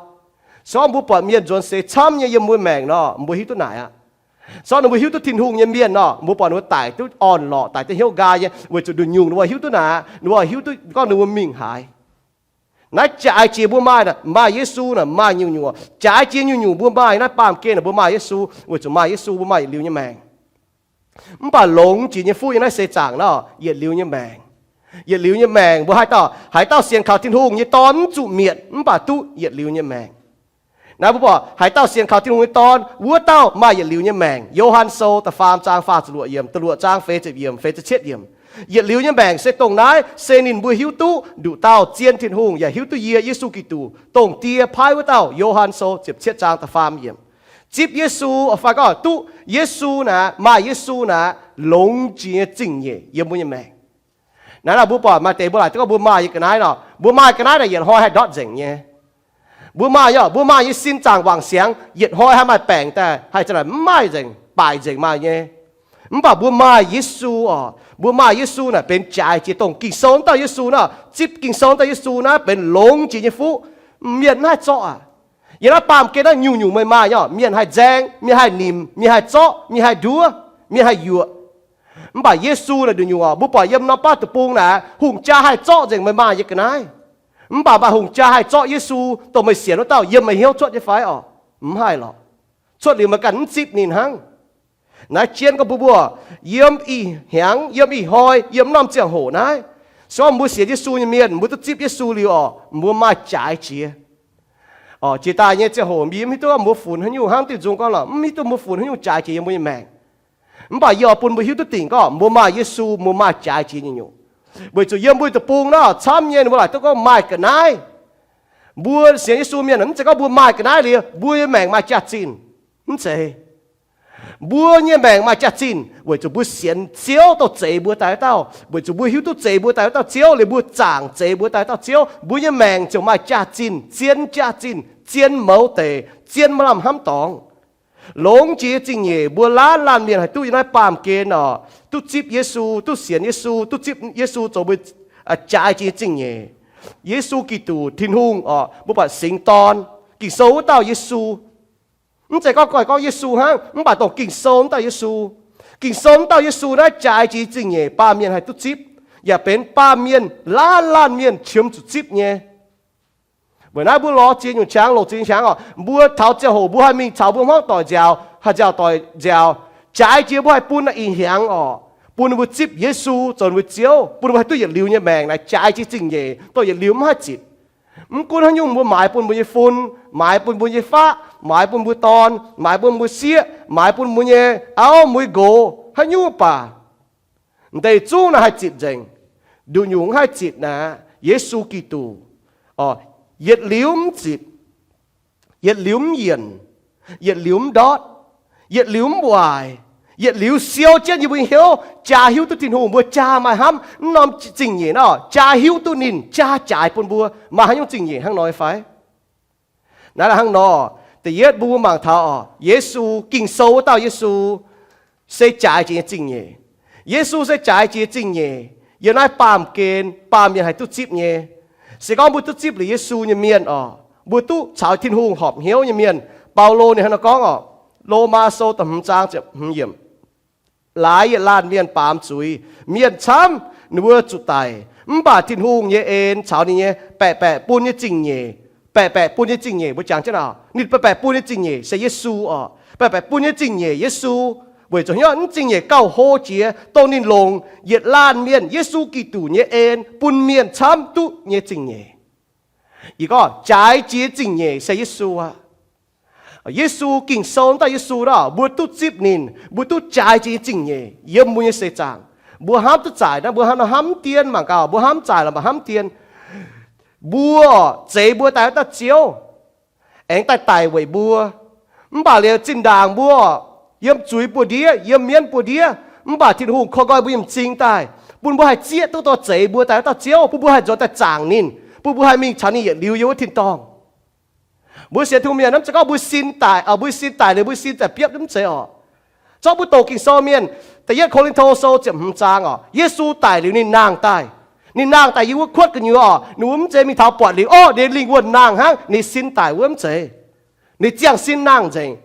Se gorngv mbuo buatc mienh nzuonx seix camv nyei yiem mbuo maengc nor, mbuo hiuv duqv naaic aqv. Se gorngv ninh mbuo hiuv duqv Tin-Hungh nyei mienh nor, mbuo buatc ninh mbuo daic duqv orn-lorqc, daic duqv hnyouv nqaai nyei, weic zuqc nduqc nyungc ninh mbuo hiuv duqv naaic, ninh mbuo hiuv duqv gorngv ninh mbuo mingh haaix. Naaiv jaaix jiex mbuo maaih naaic, maaih Yesu naaic maaih nyungc-nyungc. Jaaix jiex nyungc-nyungc mbuo maaih naaiv baamh gen naaic mbuo maaih Yesu, weic zuqc maaih Yesu mbuo maaih yietc liuz nyei maengc. Mv baac longx jiex nyei fuqv yiem naaiv seix zaangc nor, yietc liuz nyei maengc. Yietc liuz nyei maengc mbuo haaix dauh, haaix dauh sienx kaux Tin-Hungh nyei Dorn mv zuqc mietc mv baac duqv yietc liuz nyei maengc. Naaiv mbuo buatc haaix dauh sienx kaux Tin-Hungh nyei Dorn, wuov dauh maaih yietc liuz nyei maengc. Yo^han Sou da'faam zaang faah ziepc luoqc yiemc, da'luoqc zaang feix ziepc yiemc, feix ziepc cietv yiemc. Yietc liuz nyei maengc se dongh naaiv, se ninh mbuo hiuv duqv nduqc dauh zien Tin-Hungh yaac hiuv duqv yie, Yesu Giduc, dongh Die paaiv wuov dauh. Yo^han Sou ziepc cietv zaang da'faam yiemc. Zipv Yesu fai gorngv duqv Yesu naaic, maaih Yesu naaic, longx jiex nyei zingh nyeic yiem mbuo nyei maengc. Naaiv nor mbuo buatc maaih deix mbuo laaic duqv gorngv mbuo maaih nyei ga'naaiv nor, mbuo maaih ga'naaiv naaic yietc hnoi haih ndortv nzengc nyei. Mbuo maaih, mbuo maaih nyei sin zaangc wangc siangx yietc hnoi haih maaih baengc daaih, haih zanc naaic mv maaih nzengc, baaic nzengc maaih nyei. Mv baac mbuo maaih Yesu oc, mbuo maaih Yesu naaic benx jaaix jiex dongh Ging-Sou wuov dauh Yesu naaiv. Zipv Ging-Sou wuov dauh Yesu naaiv benx longx jiex nyei fuqv, mienh mv haih zorqv aqv. Yiem naaiv baamh gen naaiv nyungc-nyungc meih maaih nyei, mienh haih nzaeng, mienh haih nimc, mienh haih zorqv, mienh haih nduov, mienh haih yuoqc. Mv baac Yesu naaic nduqc nyungc oc, mbuo buatc yiem norm baav deic-bung naaic, hungh jaa haih zorqv nzengc meih maaih nyei ga'naaiv. Mv baac maaih hungh jaa haih zorqv Yesu, dongh meih sienx wuov dauh, yiem meih hnyouv cuotv nyei fai oc? Mv haih lorqc. Cuotv liuz meih ganh mv zipv ninh hnangv. Naaiv jienv gorngv mbuo, mbuo yiem ih hnyangx, yiem ih hnoi, yiem norm ziangh hoc naaiv, se gorngv mbuo sienx Yesu nyei mienh, mbuo duqv zipv Yesu liuz oc, mbuo maaih jaaix jiex. Jiex daaih nyei ziangh hoc mbuo mv hiuv duqv mbuo funx haaix nyungc hnangv. Diuh nzung gorngv lorqc, mv hiuv duqv mbuo funx haaix nyungc jaaix jiex yiem mbuo nyei maengc. Mv baac yie oix bun mbuo hiuv duqv dingc gorngv mbuo maaih Yesu, mbuo maaih jaaix jiex nyei nyungc. Weic zuqc yiem mbuo deic-bung naaiv camv nyei, ninh mbuo laaic duqv gorngv maaih ga'naaiv. Mbuo sienx Yesu mienh mv zeiz gorngv mbuo maaih ga'naaiv liuz mbuo nyei maengc maaih jaax-zinh. Mv zeiz. Mbuo nyei maengc maaih jaax-zinh weic zuqc mbuo sienx Ziouv, dongh zeix mbuo daaih wuov dauh. Weic zuqc mbuo hiuv duqv zeix mbuo daaih wuov dauh Ziouv liuz, mbuo zaangc zeix mbuo daaih wuov dauh Ziouv, mbuo nyei maengc ziouc maaih jaax-zinh, zien jaax-zinh, zien mouz deic, zien maaih lamh hnamv dorngx. Longx jiex zingh nyeic mbuo laanh laanh mienh haih duqv yiem naaiv baamh gen oc, duqv zipv Yesu, duqv sienx Yesu, duqv zipv Yesu zoux mbuo jaaix jiex zingh nyeic. Yesu Giduc, Tin-Hungh oc, mbuo buatc Singx Dorn, Ging-Sou wuov dauh Yesu. Mv zeiz gorngv goiv gorngv Yesu hnangv, mv baac dongh Ging-Sou wuov dauh Yesu. Ging-Sou wuov dauh Yesu naaiv jaaix jiex zingh nyeic baamh mienh haih duqv zipv, yaac benx baamh mienh laanh laanh mienh qiemx zuqc zipv nyei. Weic naaiv mbuo lorz ziex nyungc qangx, longc ziex nyungc qangx oc, mbuo taux ziangh hoc mbuo haih mingh caux mbuo hmuangv doic nziaaux, haih nziaaux doic nziaaux, jaaix jiex mbuo haih bun naaiv ih hnyangx oc, bun ninh mbuo zipv Yesu zoux ninh mbuo Ziouv, bun ninh mbuo haih duqv yietc liuz nyei maengc naaic jaaix jiex zingh nyeic, dongh yietc liuz mv haih zitc. Mv gunv haaix nyungc mbuo maaiz bun mbuo nyei fun, maaiz bun mbuo nyei faqv, maaiz bun mbuo dorn, maaiz bun mbuo sieqv, maaiz bun mbuo nyei auv, mbuo nyei nqox, haaix nyungc baac, ndeic zungv naaic haih zitc nzengc. Nduqc nyungc mv haih zitc naaic, Yesu Giduc, yietc liuz mv zitc, yietc liuz mv yienc, yietc liuz mv ndortv, yietc liuz mv waaic, yietc liuz siou jienv yie mbuo nyei hnyouv, jaa hiuv duqv Tin-Hungh, mbuo jaa maaih hnamv, mv norm zingh nyeic nor jaa hiuv duqv ninh, jaa jaaix bun mbuo. Maaih haaix nyungc zingh nyeic hnangv nor fai? Naaiv hnangv nor, Da'yietv mbuo mangc taux oc, Yesu, Ging-Sou wuov dauh Yesu se jaaix jiex nyei zingh nyeic. Yesu se jaaix jiex zingh nyeic yiem naaiv baamh gen, baamh mienh haih duqv zipv nyei. Se gorngv mbuo duqv zipv liuz Yesu nyei mienh oc, mbuo duqv caux Tin-Hungh horpc hnyouv nyei mienh. Baulo ninh hnangv naaiv gorngv oc, Lomaa Sou da'hmz zaang ziepc hmz yiemc, laaix yietc laanh mienh baamz zuiz, mienh camv, ninh mbuo zuqc daic. Mv baac Tin-Hungh nyei en caux ninh nyei baeqc baeqc bun nyei zingh nyeic, baeqc baeqc bun nyei zingh nyeic, mbuo jangx jienv naaic, ninh baeqc baeqc bun nyei zingh nyeic se Yesu oc. Baeqc baeqc bun nyei zingh nyeic Yesu, weic zuqc hnyouv zingh nyeic gauh hlo jiex, dongh ninh longc yietc laanh mienh, Yesu Giduc nyei en bun mienh camv duqv nyei zingh nyeic. Ih gorngv jaaix jiex zingh nyeic se Yesu aqv. Yesu, Ging-Sou wuov dauh Yesu nor, mbuo duqv zipv ninh, mbuo duqv jaaix jiex nyei zingh nyeic yiem mbuo nyei seix zaangc. Mbuo hnamv duqv zaaic naaiv, mbuo hnangv nor hnamv dien mangc gaax, mbuo hnamv zaaic lorqc, mbuo hnamv dien. Mbuo oc, zeix mbuo daaih wuov dauh Ziouv aengx daaih daic weic mbuo. Mv baac liuz zinh ndaangc mbuo oc, yiem zuiz buoz-ndiev, yiem mienv buoz-ndiev, mv baac Tin-Hungh koi nqoi mbuo nyei m'zing daaih, bun mbuo haih zieqv duqv dongh zeix mbuo daaih wuov dauh Ziouv, bun mbuo haih nzuonx daaih zaangc ninh, bun mbuo haih mingh caux ninh yietc liuz yiem wuov tin-dorngh. Mbuo sienx Tin-Hungh mienh mv zeiz gorngv mbuo sin daic, mbuo sin daic liuz mbuo sin daaih biopv, mv zeiz oc. Zorqv mbuo doqc Ging-Sou mienh, Da'yietv Ko^lin^to Sou ziepc hmz zaang oc, Yesu daic liuz ninh nangh daaih. Ninh nangh daaih yiem wuov kuotv gu'nyuoz oc, ninh mbuo mv zeiz mingh taux buatc liuz, o, ninh lingh wuonh nangh hnangv, ninh sin daic wuov mv zeiz. Ninh ziangh sin nangh nzengc.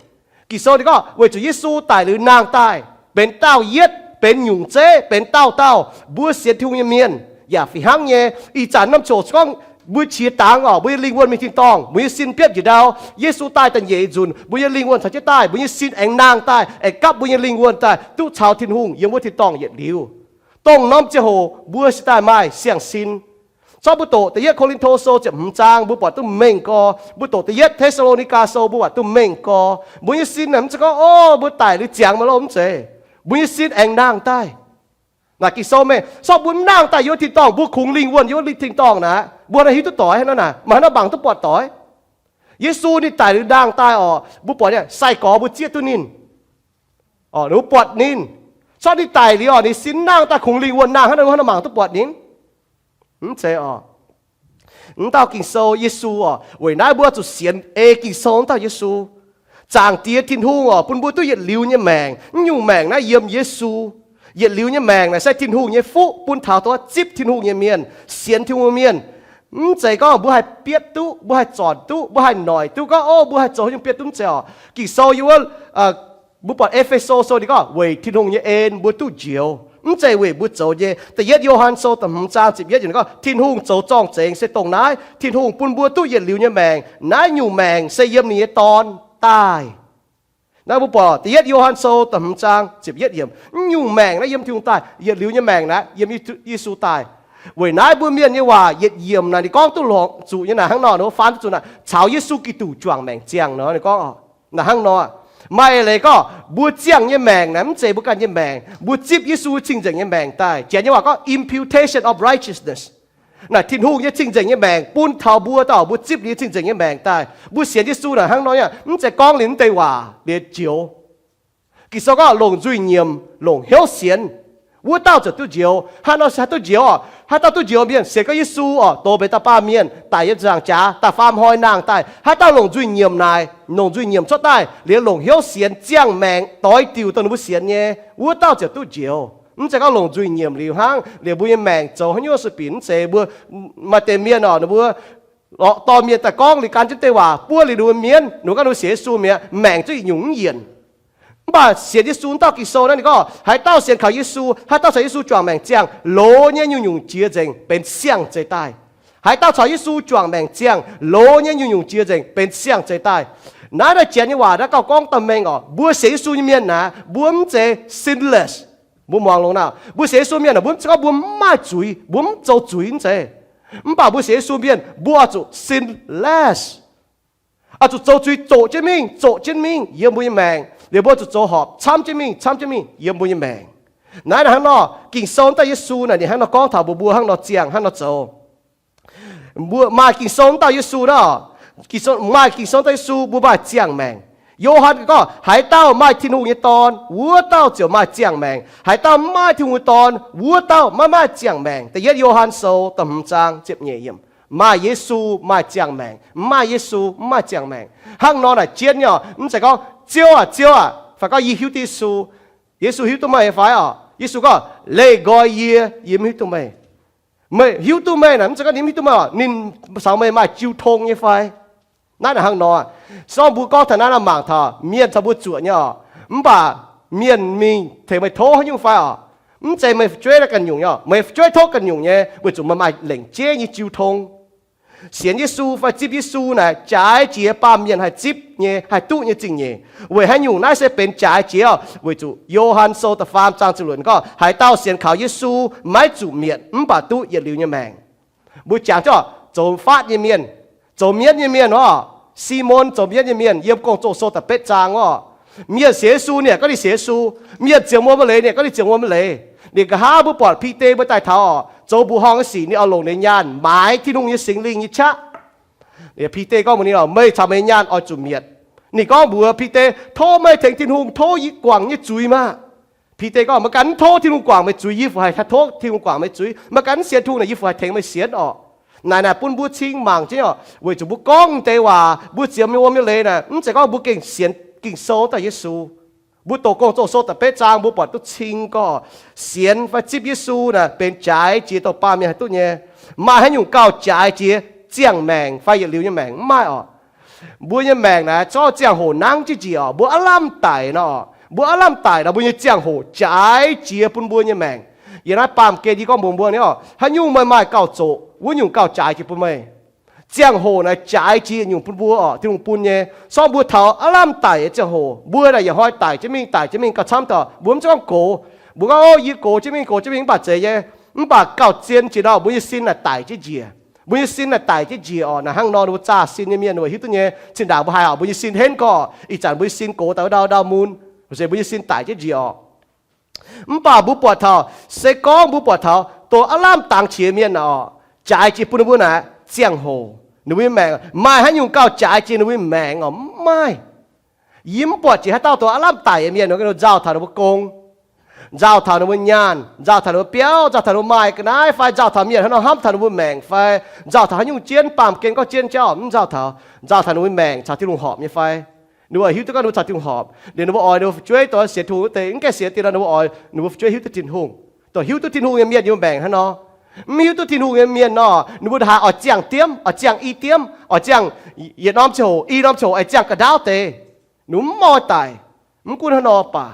Ging-Sou ninh gorngv weic zuqc Yesu daic liuz nangh daaih, benx dauh yietv, benx nyungc zeiv, benx dauh dauh mbuo sienx Tin-Hungh nyei mienh yaac fih hnangv nyei. Ih zanc norm coc gorngv mbuo qiex dangx oc, mbuo nyei lingh wuonh mingh tin-dorngh, mbuo nyei sin biopv njiec ndau. Yesu daaih da'nyeic nzunc, mbuo nyei lingh wuonh caux jienv daaih, mbuo nyei sin aengx nangh daaih, aengx gapv mbuo nyei lingh wuonh daaih, duqv caux Tin-Hungh yiem wuov tin-dorngh yietc liuz. Dongh norm ziangh hoc mbuo se daaih maaih siang-sin. Zorqv mbuo doqc Da'yietv Ko^lin^to Sou ziepc hmz zaang, mbuo buatc duqv mengh gorx. Mbuo doqc Da'yietv Te^saa^lo^ni^gaa Sou mbuo buatc duqv mengh gorx. Mbuo nyei sin naaic mv zeiz gorngv, o, mbuo daic liuz ziangx maiv loh, mv zeiz. Mbuo nyei sin aengx nangh daaih. Naaic Ging-Sou mengh, zorqv mbuo mv nangh daaih yiem wuov tin-dorngh, mbuo kungx lingh wuonh yiem wuov tin-dorngh naaic, mbuo hnangv nor hiuv duqv doix hnangv naaic, maaih hnangv nor mangc duqv buatc doix. Yesu ninh daic liuz nangh daaih oc, mbuo buatc nyei sai-gorx mbuo zieqv duqv ninh, mbuo buatc ninh. Zorqv ninh daic liuz oc, ninh sin nangh daaih kungx lingh wuonh nangh hnangv nor, mbuo hnangv nor mangc duqv buatc ninh? Mv zeiz oc. Mv dauh Ging-Sou Yesu oc, weic naaiv mbuo zuqc sienx ei Ging-Sou mv dauh Yesu. Zaangc Diex Tin-Hungh oc, bun mbuo duqv yietc liuz nyei maengc. Mv nyungc maengc naaiv yiem Yesu. Yietc liuz nyei maengc naaic se Tin-Hungh nyei fuqv bun taux dongh zipv Tin-Hungh nyei mienh, sienx Tin-Hungh mienh. Mv zeiz gorngv mbuo haih bietv duqv, mbuo haih zornc duqv, mbuo haih noic duqv gorngv, o, mbuo haih zoux haaix nyungc bietv duqv, mv zeiz oc. Ging-Sou yiem wuov, mbuo buatc E^fe^so Sou ninh gorngv weic Tin-Hungh nyei en mbuo duqv njoux, mv zeiz weic mbuo zoux nyei. Da'yietv Yo^han Sou da'hmz zaang ziepc yietv yiemc gorngv Tin-Hungh zoux zorng-zengx se dongh naaiv, Tin-Hungh bun mbuo duqv yietc liuz nyei maengc. Naaiv nyungc maengc se yiem ninh nyei Dorn daaih. Naaiv mbuo buatc Da'yietv Yo^han Sou da'hmz zaang ziepc yietv yiemc, mv nyungc maengc naaiv yiem Tin-Hungh daaih. Yietc liuz nyei maengc naaiv yiem Yesu daaih. Weic naaiv mbuo mienh nyei waac yietc yiemc naaic ninh gorngv duqv longc zuqc nyei naaic hnangv nor, ninh mbuo faan duqv zuqc naaic caux Yesu Giduc juangc maengc ziangh nor, ninh gorngv naaic hnangv nor. Maaih eix leiz gorngv mbuo ziangh nyei maengc naaic mv zeiz mbuo ganh nyei maengc. Mbuo zipv Yesu cing-nzengc nyei maengc daaih. Janx nyei waac gorngv imputation of righteousness. Naaic Tin-Hungh nyei cing-nzengc nyei maengc bun taux mbuo, dauh mbuo zipv ninh nyei cing-nzengc nyei maengc daaih. Mbuo sienx Yesu naaic hnangv nor, mv zeiz gorngv liuz mv deix waac liuz njoux. Ging-Sou gorngv longc nzuih nyiemc, longc hnyouv sienx, wuov dauh ziouc duqv njoux. Haaix nor se haih duqv njoux oc? Haaix dauh duqv njoux mienh? Sienx gorngv Yesu oc, doz benx dauh baamh mienh daic yiem ziepc nzaangc jaax, da'faam hnoi nangh daaih. Haaix dauh longc nzuih nyiemc naaic, longc nzuih nyiemc cuotv daaih liuz longc hnyouv sienx, ziangh maengc doix diuc dongh ninh mbuo sienx nyei, wuov dauh ziouc duqv njoux. Mv zeiz gorngv longc nzuih nyiemc liuz hnangv liuz mbuo nyei maengc zoux haaix nyungc sueih binc, mv zeiz. Mbuo maaih deix mienh oc, ninh mbuo lorqc dorh mienh daaih gorngv liuz gan jienv deix waac buov liuz ninh mbuo mienv, ninh mbuo gan ninh sienx Yesu mi'aqv, maengc zuqc yietc nyungc mv yienc. Mv baac sienx Yesu wuov dauh Ging-Sou naaiv ninh gorngv haaix dauh sienx kaux Yesu, haaix dauh caux Yesu juangc maengc ziangh, loz nyei nyungc-nyungc jiex nzengc benx siang-zeix daaih. Haaix dauh caux Yesu juangc maengc ziangh, loz nyei nyungc-nyungc jiex nzengc benx siang-zeix daaih. Naaiv daaih Janx nyei waac naaiv gauh gorngv da'mengh oc, mbuo sienx Yesu nyei mienh naaic mbuo mv zeiz sinless. Mbuo muangx longx naaic, mbuo sienx Yesu mienh naaic mbuo mv zeiz gorngv mbuo mv maaih zuiz, mbuo mv zoux zuiz, mv zeiz. Mv baac mbuo sienx Yesu mienh mbuo oix zuqc sinless, oix zuqc zoux zuiz zoqc jienv mingh, zoqc jienv mingh yiem mbuo nyei maengc, liuz mbuo zuqc zoux horpc camv jienv mingh, camv jienv mingh yiem mbuo nyei maengc. Naaiv naaic hnangv nor, Ging-Sou daaih Yesu naaic ninh hnangv nor gorngv taux mbuo, mbuo hnangv nor ziangh, hnangv nor zoux. Mbuo maaih Ging-Sou wuov dauh Yesu nor, maaih Ging-Sou wuov dauh Yesu mbuo maaih ziangh maengc. Yo^han gorngv haaix dauh maaih Tin-Hungh nyei Dorn, wuov dauh ziouc maaih ziangh maengc. Haaix dauh mv maaih Tin-Hungh nyei Dorn, wuov dauh maiv maaih ziangh maengc. Da'yietv Yo^han Sou da'hmz zaang ziepc nyeic yiemc. Maaih Yesu maaih ziangh maengc, mv maaih Yesu mv maaih ziangh maengc. Hnangv nor naaic jienv nyei oc. Mv zeiz gorngv, Ziouv aac, Ziouv aac, fai gorngv, Yie hiuv duqv Yesu. Yesu hiuv duqv meih fai oc? Yesu gorngv, Leih nqoi yie, yie mv hiuv duqv meih. Meih hiuv duqv meih naaic, mv zeiz gorngv ninh mv hiuv duqv meih oc, ninh caux meih maaih jiu tong nyei fai? Naaiv naaic hnangv nor, se gorngv mbuo gorngv taux naaiv nor mangc taux mienh caux mbuo zuoqc nyei oc. Mv baac mienh mingh tengx meih tov haaix nyungc fai oc? Mv zeiz meih fu'jueiv naaiv ganh nyungc nyei oc. Meih fu'jueiv tov ganh nyungc nyei, weic zuqc meih maaih lengc jeiv nyei jiu tong. Sienx Yesu fai zipv Yesu naaic jaaix jiex baamh mienh haih zipv nyei, haih duqv nyei zingh nyeic. Weic haaix nyungc naaiv se benx jaaix jiex oc? Weic zuqc Yo^han Sou da'faam zaang ziepc luoqc gorngv, Haaix dauh sienx kaux Yesu maiv zuqc mietc mv baac duqv yietc liuz nyei maengc. Mbuo jangx jienv oc, zoux faatv nyei mienh, zoux mienv nyei mienh oc. Simon zoux mienv nyei mienh, yiem Gong-Zoh Sou da'betv zaang oc. Mienh sienx Yesu ninh gorngv ninh sienx Yesu. Mienh ziangh wuom maiv leiz ninh gorngv ninh ziangh wuom maiv leiz. Ninh nqa'haav mbuo buatc Bide mbuo daaih taux oc, zoux mbuoqc horngh nyei sic ninh oix longc ninh nyei nyaanh maaiz Tin-Hungh nyei Singx Lingh nyei qaqv. Bide gorngv mbuox ninh, Meih caux meih nyei nyaanh oix zuqc mietc. Ninh gorngv mbuox Bide, Tov meih tengx Tin-Hungh tov yie guangc nyei zuiz maah! Bide gorngv, Meih ganh mv tov Tin-Hungh guangc meih zuiz, yie fungc haih tov Tin-Hungh guangc meih zuiz? Meih ganh mv sienx Tin-Hungh naaic, yie fungc haih tengx meih sienx orqc? Naaic naaic bun mbuo cing mangc jienv oc, weic zuqc mbuo gorngv deix waac, mbuo ziouc mienh wuom nyei leiz naaic, mv zeiz gorngv mbuo gengh sienx Ging-Sou daaih Yesu. Mbuo doqc Gong-Zoh Sou da'betv zaang mbuo buatc duqv cing gorngv, sienx fai zipv Yesu naaic benx jaaix jiex dongh baamh mienh haih duqv nyei. Maaih haaix nyungc gauh jaaix jiex ziangh maengc fai yietc liuz nyei maengc? Mv maaih orqc. Mbuo nyei maengc naaic zorqv ziangh hoc nangv jienv njiec orqc. Mbuo aav lamh daic nor, mbuo aav lamh daic nor, mbuo nyei ziangh hoc jaaix jiex bun mbuo nyei maengc. Yiem naaiv baamh gen yie gorngv mbuox mbuo nyei orqc, haaix nyungc meih maaih gauh zoqc, wuov nyungc gauh jaaix jiex bun meih. Ziangh hoc naaic jaaix jiex nyungc bun mbuo orqc, Tin-Hungh bun nyei. Se gorngv mbuo taux aav lamh daic nyei ziangh hoc, mbuo naaic yietc hnoi daic jienv mingh, daic jienv mingh gauh camv daaih, mbuo mv zeiz gorngv gox. Mbuo gorngv, Ov, yie gox jienv mingh, gox jienv mingh mv baac zeiz nyei. Mv baac gauh zien jiex nor, mbuo nyei sin naaic daic jienv njiec. Mbuo nyei sin naaic daic jienv njiec orqc. Naaic hnangv nor ninh mbuo zaah sin nyei mienh ninh mbuo hiuv duqv nyei. Cin-ndaangc mbuo haiz orqc, mbuo nyei sin henv gorqv, ih zanc mbuo nyei sin gox daaih wuov ndau ndau mun, se mbuo nyei sin daic jienv njiec orqc. Mv baac mbuo buatc taux, se gorngv mbuo buatc taux dongh aav lamh dangx qiex mienh naaic orqc, jaaix jiex bun ninh mbuo naaic ziangh hoc, ninh mbuo nyei maengc, maaih haaix nyungc gauh jaaix jiex ninh mbuo nyei maengc orqc? Mv maaih. Yie mv buatc jiex haaix dauh dongh aav lamh daic nyei mienh nzaaux taux ninh mbuo gong, nzaaux taux ninh mbuo nyaanh, nzaaux taux ninh mbuo biauv, nzaaux taux ninh mbuo maaih ga'naaiv fai nzaaux taux mienh haaix nor hnamv taux ninh mbuo maengc fai nzaaux taux haaix nyungc jienv, baamh gen gorngv jienv jauv mv nzaaux taux, nzaaux taux ninh mbuo maengc caux Tin-Hungh horpc nyei fai? Ninh mbuo hiuv duqv gorngv ninh mbuo caux Tin-Hungh horpc, liuz ninh mbuo oix ninh mbuo fu'jueiv dongh sienx Tin-Hungh wuov deix, mv gaengh sienx dien nor, ninh mbuo oix ninh mbuo fu'jueiv hiuv duqv Tin-Hungh. Dongh hiuv duqv Tin-Hungh nyei mienh yiem maengc hnangv nor. Mv hiuv duqv Tin-Hungh nyei mienh nor, ninh mbuo haaix oix ziangh diemv, oix ziangh i diemv, oix ziangh yietc norm ziangh hoc, i norm ziangh hoc oix ziangh ga'ndaauv deix. Ninh mbuo mv oix daic. Mv gunv hnangv nor baac,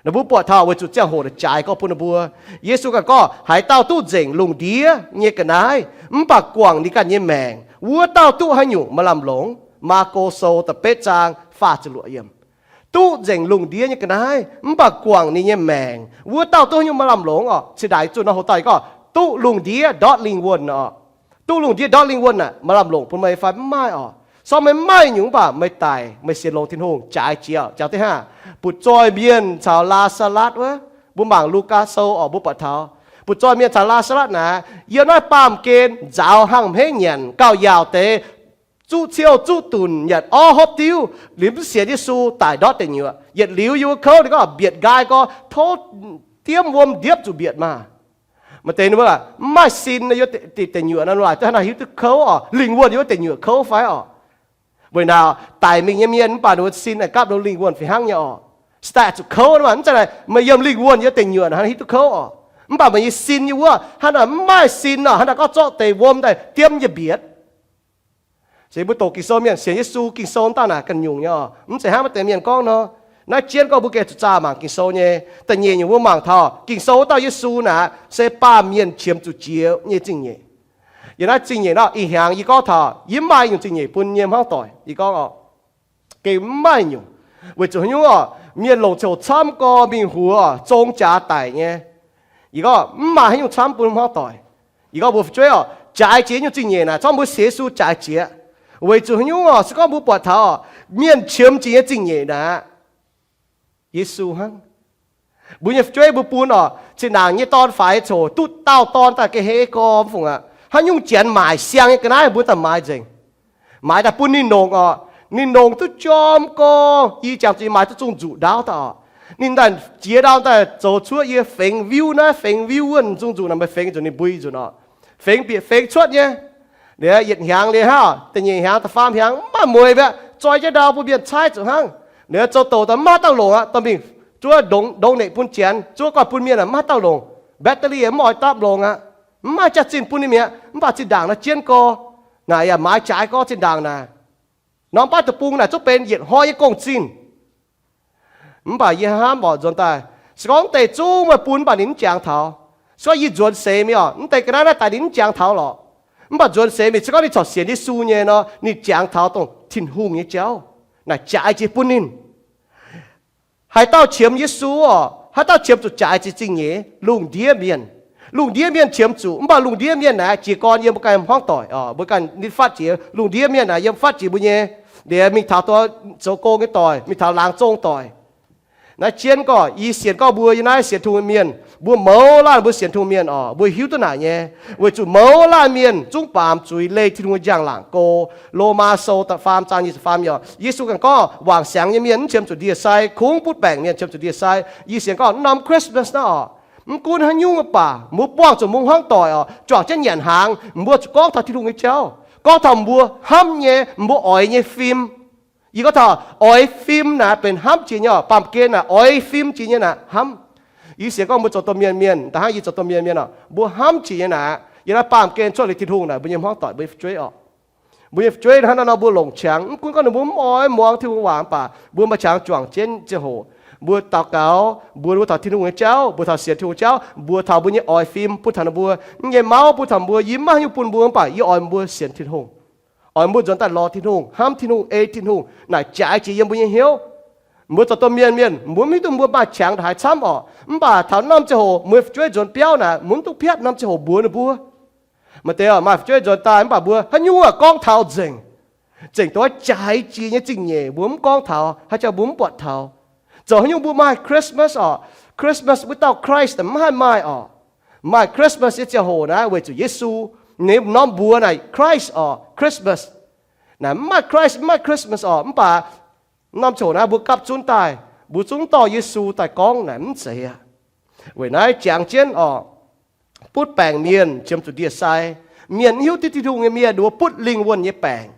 ninh mbuo buatc taux weic zuqc ziangh hoc naaic jaaix gorx bun ninh mbuo. Yesu ganh gorngv, Haaix dauh duqv nzengc lungh ndiev nyei ga'naaiv mv baac guangc ninh ganh nyei maengc, wuov dauh duqv haaix nyungc maaih lamh longc? Maako Sou da'betv zaang faah ziepc luoqc yiem. Duqv nzengc lungh ndiev nyei ga'naaiv mv baac guangc ninh nyei maengc, wuov dauh duqv haaix nyungc maaih lamh longc orqc? Cin-ndaangc zunh nor hoc dauh gorngv, Duqv lungh ndiev ndortv lingh wuonh orqc. Duqv lungh ndiev ndortv lingh wuonh naaic maaih lamh longc bun meih fai? Mv maaih orqc. Se gorngv meih maaih nyungc mv baac meih daic, meih sienx longx Tin-Hungh jaaix jiex orqc. Jangx deix hnangv butv-zoih mienh caux Laa^saa^latv wuov, mbuo mangc Lugaa Sou orqc, mbuo buatc taux butv-zoih mienh caux Laa^saa^latv naaic yiem naaiv baamh gen nzaaux hnangv hmeiv nyanc, gauh yaauc deix zuqv ciouv zuqv dunc, nyanc orv hopv diuv, liuz mv sienx Yesu, daic ndortv deic nyuoqc. Yietc liuz yiem wuov kouv ninh gorngv mbietc nqaai gorx, tov diemv wuom ndiepv zuqc mbietc maah. Maaih deix ninh mbuo mv maaih sin, deic nyuoqc nor, ninh laaic duqv hnangv naaic hiuv duqv kouv orqc, lingh wuonh yiem wuov deic nyuoqc kouv fai orqc? Weic naaic daic mingh nyei mienh mv baac ninh mbuo sin naaic gapv ninh lingh wuonh fih hnangv nyei orqc. Se daaih zuqc kouv nor, mv zeiz meih yiem lingh wuonh yiem deic nyuoqc naaic hnangv hiuv duqv kouv orqc. Mv baac meih nyei sin nyei wuov hnangv naaic mv maaih sin nor, hnangv naaic gorngv zorqv deix wuom daaih diemv nyei mbietc. Se mbuo doqc Ging-Sou mienh sienx Yesu, Ging-Sou dauh naaic ganh nyungc nyei orqc. Mv zeiz hnangv maaih deix mienh gorngv nor. Naaiv jienv gorngv mbuo gengh zuqc zaah mangc Ging-Sou nyei. Da'nyeic nyungc mbuo mangc taux Ging-Sou wuov dauh Yesu naaic se baamh mienh qiemx zuqc jiex nyei zingh nyeic. Yiem naaiv zingh nyeic nor, ih hnyangx yie gorngv taux yie mv maaih nyungc zingh nyeic bun nyei hmuangv doic. Yie gorngv orqc, gengh mv maaih nyungc. Weic zuqc haaix nyungc orqc? Mienh longc ziangh hoc camv gorx mingh huox, zong jaax daic nyei. Yie gorngv mv maaih haaix nyungc camv bun hmuangv doic. Yie gorngv mbuo fu'jueiv orqc, jaaix jiex nyungc zingh nyeic naaic, zorqv mbuo sienx Yesu jaaix jiex. Weic zuqc haaix nyungc orqc? Se gorngv mbuo buatc taux orqc, mienh qiemx jiex nyei zingh nyeic naaic, Yesu hnangv. Mbuo nyei fu'jueiv mbuo bun orqc, zinh ndaangc nyei dorn faix ziangh hoc duqv dauh dorn daaih ga'hei gorx mv fungc aqv. Haaix nyungc janx maaic siang nyei ga'naaiv mbuo daaih maaiz nzengc. Maaiz daaih bun ninh longc orqc. Ninh longc duqv jorm gorx, yie jangx zuqc yie maaiz duqv zungh nzuqc ndaauv daaih orqc. Ninh daaih jiex ndau daaih zoux cuotv yie fengx viuv naaiv fengx viuv wuov zungh nzuqc naaic, meih fengx nzunc ninh mbui nzunc orqc. Fengx bieqc fengx cuotv nyei. Liuz yietc hnyangx liuz hnangv, da'nyeic hnyangx, da'faam hnyangx, mv maaih mueiz mi'aqv. Zoi jienv ndau, bun mienh caaiv zuqc hnangv. Liuz zoux douc daaih mv maaih dauh longc aqv, dorh mingh zuov ndongc, ndongc neic bun Janx, zuov guanh bun mienh, mv maaih dauh longc. Battery mv oix dapv longc aqv. Mv maaih jaax-zinh bun ninh mi'aqv. Mv baac zinh ndaangc naaiv jienv gorx, naaic yaac maaiz jaaix gorx zinh ndaangc naaic. Norm baav deic-bung naaic zungv benx yietc hnoi nyei gong-zinh. Mv baac yie hnamv oc, nzuonx daaih, se gorngv mv deix zungv meih bun mv baac ninh mv jangx taux. Se gorngv yie nzuonx seix mingh oc, mv deix ga'naaiv naaiv daaih ninh mv jangx taux lorqc. Mv baac nzuonx seix mingh, se gorngv ninh corc sienx Yesu nyei nor, ninh jangx taux dongh Tin-Hungh nyei jauv naaic jaaix jiex bun ninh. Haaix dauh qiemx Yesu oc, haaix dauh qiemx zuqc jaaix jiex zingh nyeiz, lungh ndiev mienh. Lungh ndiev mienh qiemx zuqc, mv baac lungh ndiev mienh naaic jiez gorn yiem mbuo ganh hmuangv doic oc, mbuo ganh nitv fatv jiex. Lungh ndiev mienh naaic yiem fatv jiex mbuo nyei, liuz mingh taux dongh zoux gong nyei doic, mingh taux laangz zong doic. Naaiv jienv gorx, yie sienx gorngv mbuo yiem naaiv sienx Tin-Hungh mienh, mbuo mouz laanh mbuo sienx Tin-Hungh mienh oc, mbuo hiuv duqv naaic nyei, weic zuqc mouz laanh mienh zungv baamz zuiz leih Tin-Hungh njang-laangc go. Lomaa Sou da'faam zaang nyic ziepc faam yiemc, Yesu ganh gorngv wangc siangx nyei mienh mv qiemx zuqc ndie-sai, kungx butv baengc mienh qiemx zuqc ndie-sai. Yie sienx gorngv norm Christmas naaiv oc, mv gunv haaix nyungc mv baac mbuo buangh zuqc mbuo hmuangv doic oc, juangc jienv nyanc hnaangx, mbuo zuqc gorngv taux Tin-Hungh nyei jauv, gorngv taux mbuo hnamv nyei, mbuo oix nyei fim. Yie gorngv taux oix fim naaic benx hnamv jiex nyei oc. Baamh gen naaic oix fim jiex nyei naaic hnamv. Yie sienx gorngv mbuo zoux domh mienh mienh, da'hnangv yie zoux domh mienh mienh oc, mbuo hnamv jiex nyei naaic, yiem naaiv baamh gen cuotv liuz Tin-Hungh naaic, mbuo nyei hmuangv doic, mbuo nyei fu'jueiv oc. Mbuo nyei fu'jueiv hnangv naaiv nor mbuo longc qangx, mv gunv gorngv ninh mbuo mv oix muangx Tin-Hungh waac mv baac mbuo maaih qangx juangc jienv ziangh hoc, mbuo daux gaux, mbuox ninh mbuo taux Tin-Hungh nyei jauv, mbuox taux sienx Tin-Hungh jauv, mbuox taux mbuo nyei oix fim bun taux ninh mbuo, mv nyei mauv bun taux mbuo. Yie mv maaih haaix nyungc bun mbuo mv baac yie oix mbuo sienx Tin-Hungh, oix mbuo nzuonx daaih lorz Tin-Hungh, hnamv Tin-Hungh, ei Tin-Hungh naaic jaaix jiex yiem mbuo nyei hnyouv. Mbuo zoux domh mienh mienh, mbuo mv hiuv duqv mbuo maaih qangx haaix camv oc, mv baac taux norm ziangh hoc mbuo fu'jueiv nzuonx biauv naaic, mbuo mv duqv piatv norm ziangh hoc mbuox ninh mbuo. Maaih deix oc, maaih fu'jueiv nzuonx daaih mv baac mbuo haaix nyungc gorngv taux nzengc, zengc dongh jaaix jiex nyei zingh nyeic mbuo mv gorngv taux, haaix jaax mbuo mv buatc taux. Zoux haaix nyungc mbuo maaih Christmas oc, Christmas without Christ mv haih maaih oc. Maaih Christmas nyei ziangh hoc naaiv weic zuqc Yesu, ninh norm mbuox naaic Christ oc, Christmas. Naaic mv maaih Christ, mv maaih Christmas oc, mv baac norm ziangh hoc naaiv mbuo gapv zunv daaih, mbuo zungv dorh Yesu daaih gorngv naaic mv zeiz aqv. Weic naaiv jangx jienv oc, butv baengc mienh qiemx zuqc ndie-sai. Mienh mv hiuv duqv Tin-Hungh nyei mienh, ninh mbuo butv lingh wuonh nyei baengc,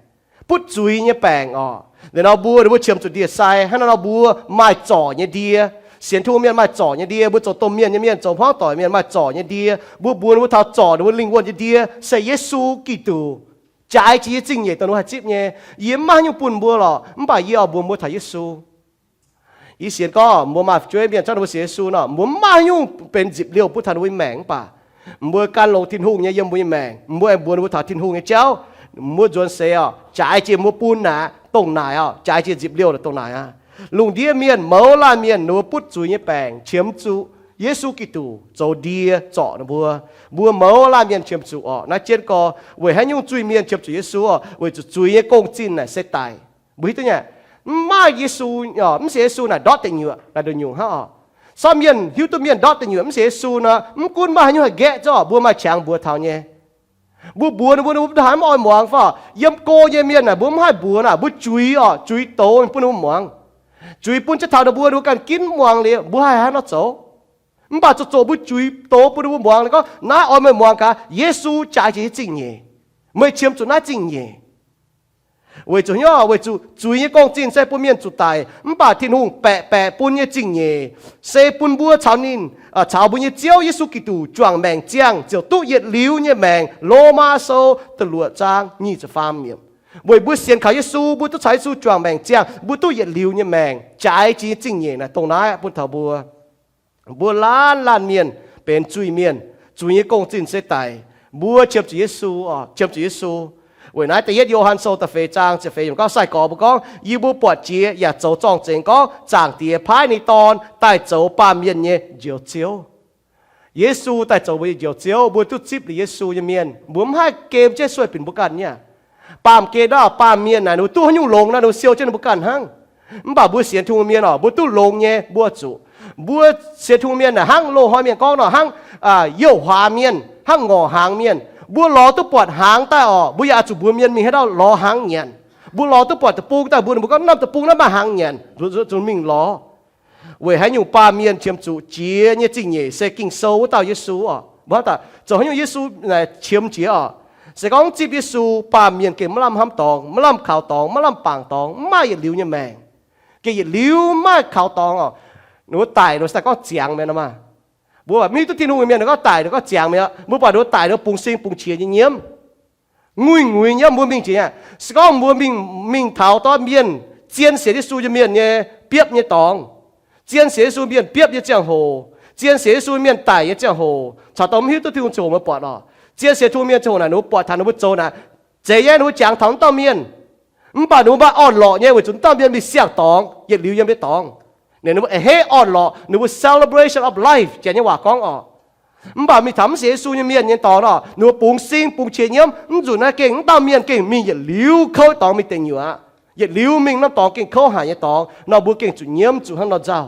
butv zuiz nyei baengc oc. Liuz nor mbuo, ninh mbuo qiemx zuqc ndie-sai. Hnangv naaiv nor mbuo maaih zorc nyei ndie. Sienx Tin-Hungh mienh maaih zorc nyei ndie. Mbuo zoux domh mienh nyei mienh, zoux hmuangv doic mienh maaih zorc nyei ndie. Mbuo mbuox ninh mbuo taux zorc ninh mbuo lingh wuonh nyei ndie se Yesu Giduc, jaaix jiex nyei zingh nyeic dongh ninh mbuo haih zipv nyei. Yie mv maaih haaix nyungc bun mbuo lorqc, mv baac yie oix mbuox mbuo taux Yesu. Yie sienx gorngv mbuo maaih fu'jueiv mienh, zorqv ninh mbuo sienx Yesu nor, mbuo mv maaih haaix nyungc benx nzipc liouh butv taux ninh mbuo nyei maengc mv baac mbuo gan longx Tin-Hungh nyei yiem mbuo nyei maengc, mbuo aengx mbuox ninh mbuo taux Tin-Hungh nyei jauv. Mbuo nzuonx seix oc, jaaix jiex mbuo bun naaic dongh naaic oc, jaaix jiex nzipc liouh dongh naaic aqv. Lungh ndiev mienh, mouz laanh mienh, ninh mbuo butv zuiz nyei baengc qiemx zuqc Yesu Giduc zoux ndie zorc ninh mbuo. Mbuo mouz laanh mienh qiemx zuqc oc. Naaiv jienv gorx, weic haaix nyungc zuiz-mienh qiemx zuqc Yesu oc? Weic zuqc zuiz nyei gong-zinh naaic se daic. Mbuo hiuv duqv nyei, mv maaih Yesu, mv sienx Yesu naaic ndortv deic nyuoqc, naaic nduqc nyungc hnangv oc. Sortv mienh hiuv duqv mienh ndortv deic nyuoqc mv sienx Yesu nor, mv gunv maaih haaix nyungc haih nqaeqv zouv, mbuo maaih qangx mbuox taux nyei. Mbuo mbuox ninh mbuo, ninh mbuo haaix mv oix muangx fai? Yiem go nyei mienh naaic mbuo mv haih mbuox naaic, mbuo juix oc, juix douz bun ninh mbuo muangx. Juix bun jienv taux ninh mbuo, ninh mbuo ganh ginv mv muangx liuz, mbuo haih haaix nor zoux? Mv baac zoqc zoqc mbuo juix douz bun ninh mbuo muangx, ninh gorngv, naaiv oix meih muangx gaax, Yesu jaaix jiex nyei zingh nyeic. Meih qiemx zuqc naaiv zingh nyeic. Weic zuqc hnyouv, weic zuqc zuiz nyei gong-zinh se bun mienh zuqc daic, mv baac Tin-Hungh baeqc baeqc bun nyei zingh nyeic se bun mbuo caux ninh, caux mbuo nyei Ziouv Yesu Giduc juangc maengc ziangh ziouc duqv yietc liuz nyei maengc. Lomaa Sou da'luoqc zaang nyic ziepc faam yiemc. Weic mbuo sienx kaux Yesu, mbuo duqv caux Yesu juangc maengc ziangh, mbuo duqv yietc liuz nyei maengc, jaaix jiex nyei zingh nyeic naaic dongh naaiv bun taux mbuo. Mbuo laanh laanh mienh benx zuiz-mienh, zuiz nyei gong-zinh se daic. Mbuo qiemx zuqc Yesu, qiemx zuqc Yesu. Weic naaiv da'yietv Yo^han Sou da'feix zaang ziepc feix yiemc gorngv, sai-gorx mbuo gorngv, yie mbuo buatc jiex yaac zoux zorng-zengx gorngv Zaangc Diex paaiv ninh Dorn daaih zoux baamh mienh nyei Njoux Ziouv. Yesu daaih zoux mbuo nyei Njoux Ziouv, mbuo duqv zipv liuz Yesu nyei mienh, mbuo mv haih gem jienv sueih binc mbuo ganh nyei. Baamh gen naaiv, baamh mienh naaic ninh mbuo duqv haaix nyungc longx nor, ninh mbuo siou jienv ninh mbuo ganh hnangv. Mv baac mbuo sienx Tin-Hungh mienh oc, mbuo duqv longx nyei mbuo zuqc. Mbuo sienx Tin-Hungh mienh naaic hnangv loz-hnoi mienh gorngv nor, hnangv youh huaax mienh, hnangv ngorc hnaangx mienh. Mbuo lorz duqv buatc hnaangx daaih oc, mbuo yaac oix zuqc mbuox mienh mingh haaix dauh lorz hnaangx nyanc. Mbuo lorz duqv buatc deic-bung daaih, mbuo, mbuo gorngv norm deic-bung naaiv maaih hnaangx nyanc, zuqc mingh lorz. Weic haaix nyungc baamh mienh qiemx zuqc jiex nyei zingh nyeic se Ging-Sou wuov dauh Yesu oc. Mbuo hnamv daaih zoux haaix nyungc Yesu naaic qiemx jiex oc? Se gorngv zipv Yesu, baamh mienh gengh maiv lamh hnamv dorngx, maiv lamh kaux dorngx, maiv lamh bangc dorngx, maiv maaih yietc liuz nyei maengc. Gengh yietc liuz maiv maaih kaux dorngx oc. Ninh mbuo daic, ninh mbuo daaih gorngv ziangx mi'aqv nor maah. Mbuo mv hiuv duqv Tin-Hungh nyei mienh ninh gorngv daic, ninh gorngv ziangx mi'aqv. Mbuo buatc ninh mbuo daic, ninh mbuo bungx sing bungx qiex nyei nyiemv, nguih nguih nyiemv. Mbuo mingh jiex, se gorngv mbuo mingh, mingh taux dorv mienh, zien sienx Yesu nyei mienh nyei biopv nyei dorngx, zien sienx Yesu mienh biopv nyei ziangh hoc, zien sienx Yesu mienh daic nyei ziangh hoc, caux dongh mv hiuv duqv Tin-Hungh ziangh hoc mbuo buatc oc. Zien sienx Tin-Hungh mienh ziangh hoc naaic, ninh mbuo buatc taux ninh mbuo zoux naaic, zeiz nyei ninh mbuo jangx taux wuov dauh mienh. Mv baac ninh mbuo maaih orn-lorqc nyei weic zuqc wuov dauh mienh mingh siang-dorngx, yietc liuz yiem nyei dorngx. Ninh mbuo aengx heiv orn-lorqc, ninh mbuo celebration of life, Janx nyei waac gorngv oc. Mv baac mingh taux mv sienx Yesu nyei mienh nyei dorngx nor, ninh mbuo bungx sing bungx qiex nyiemv. Mv nzunc naaiv gengh wuov dauh mienh gengh mingh yietc liuz kouv dorngx mingh deic nyuoqc aqv. Yietc liuz mingh norm dorngx gengh kouv haic nyei dorngx nor, mbuo gengh zuqc nyiemv zuqc hnangv nor nzauh,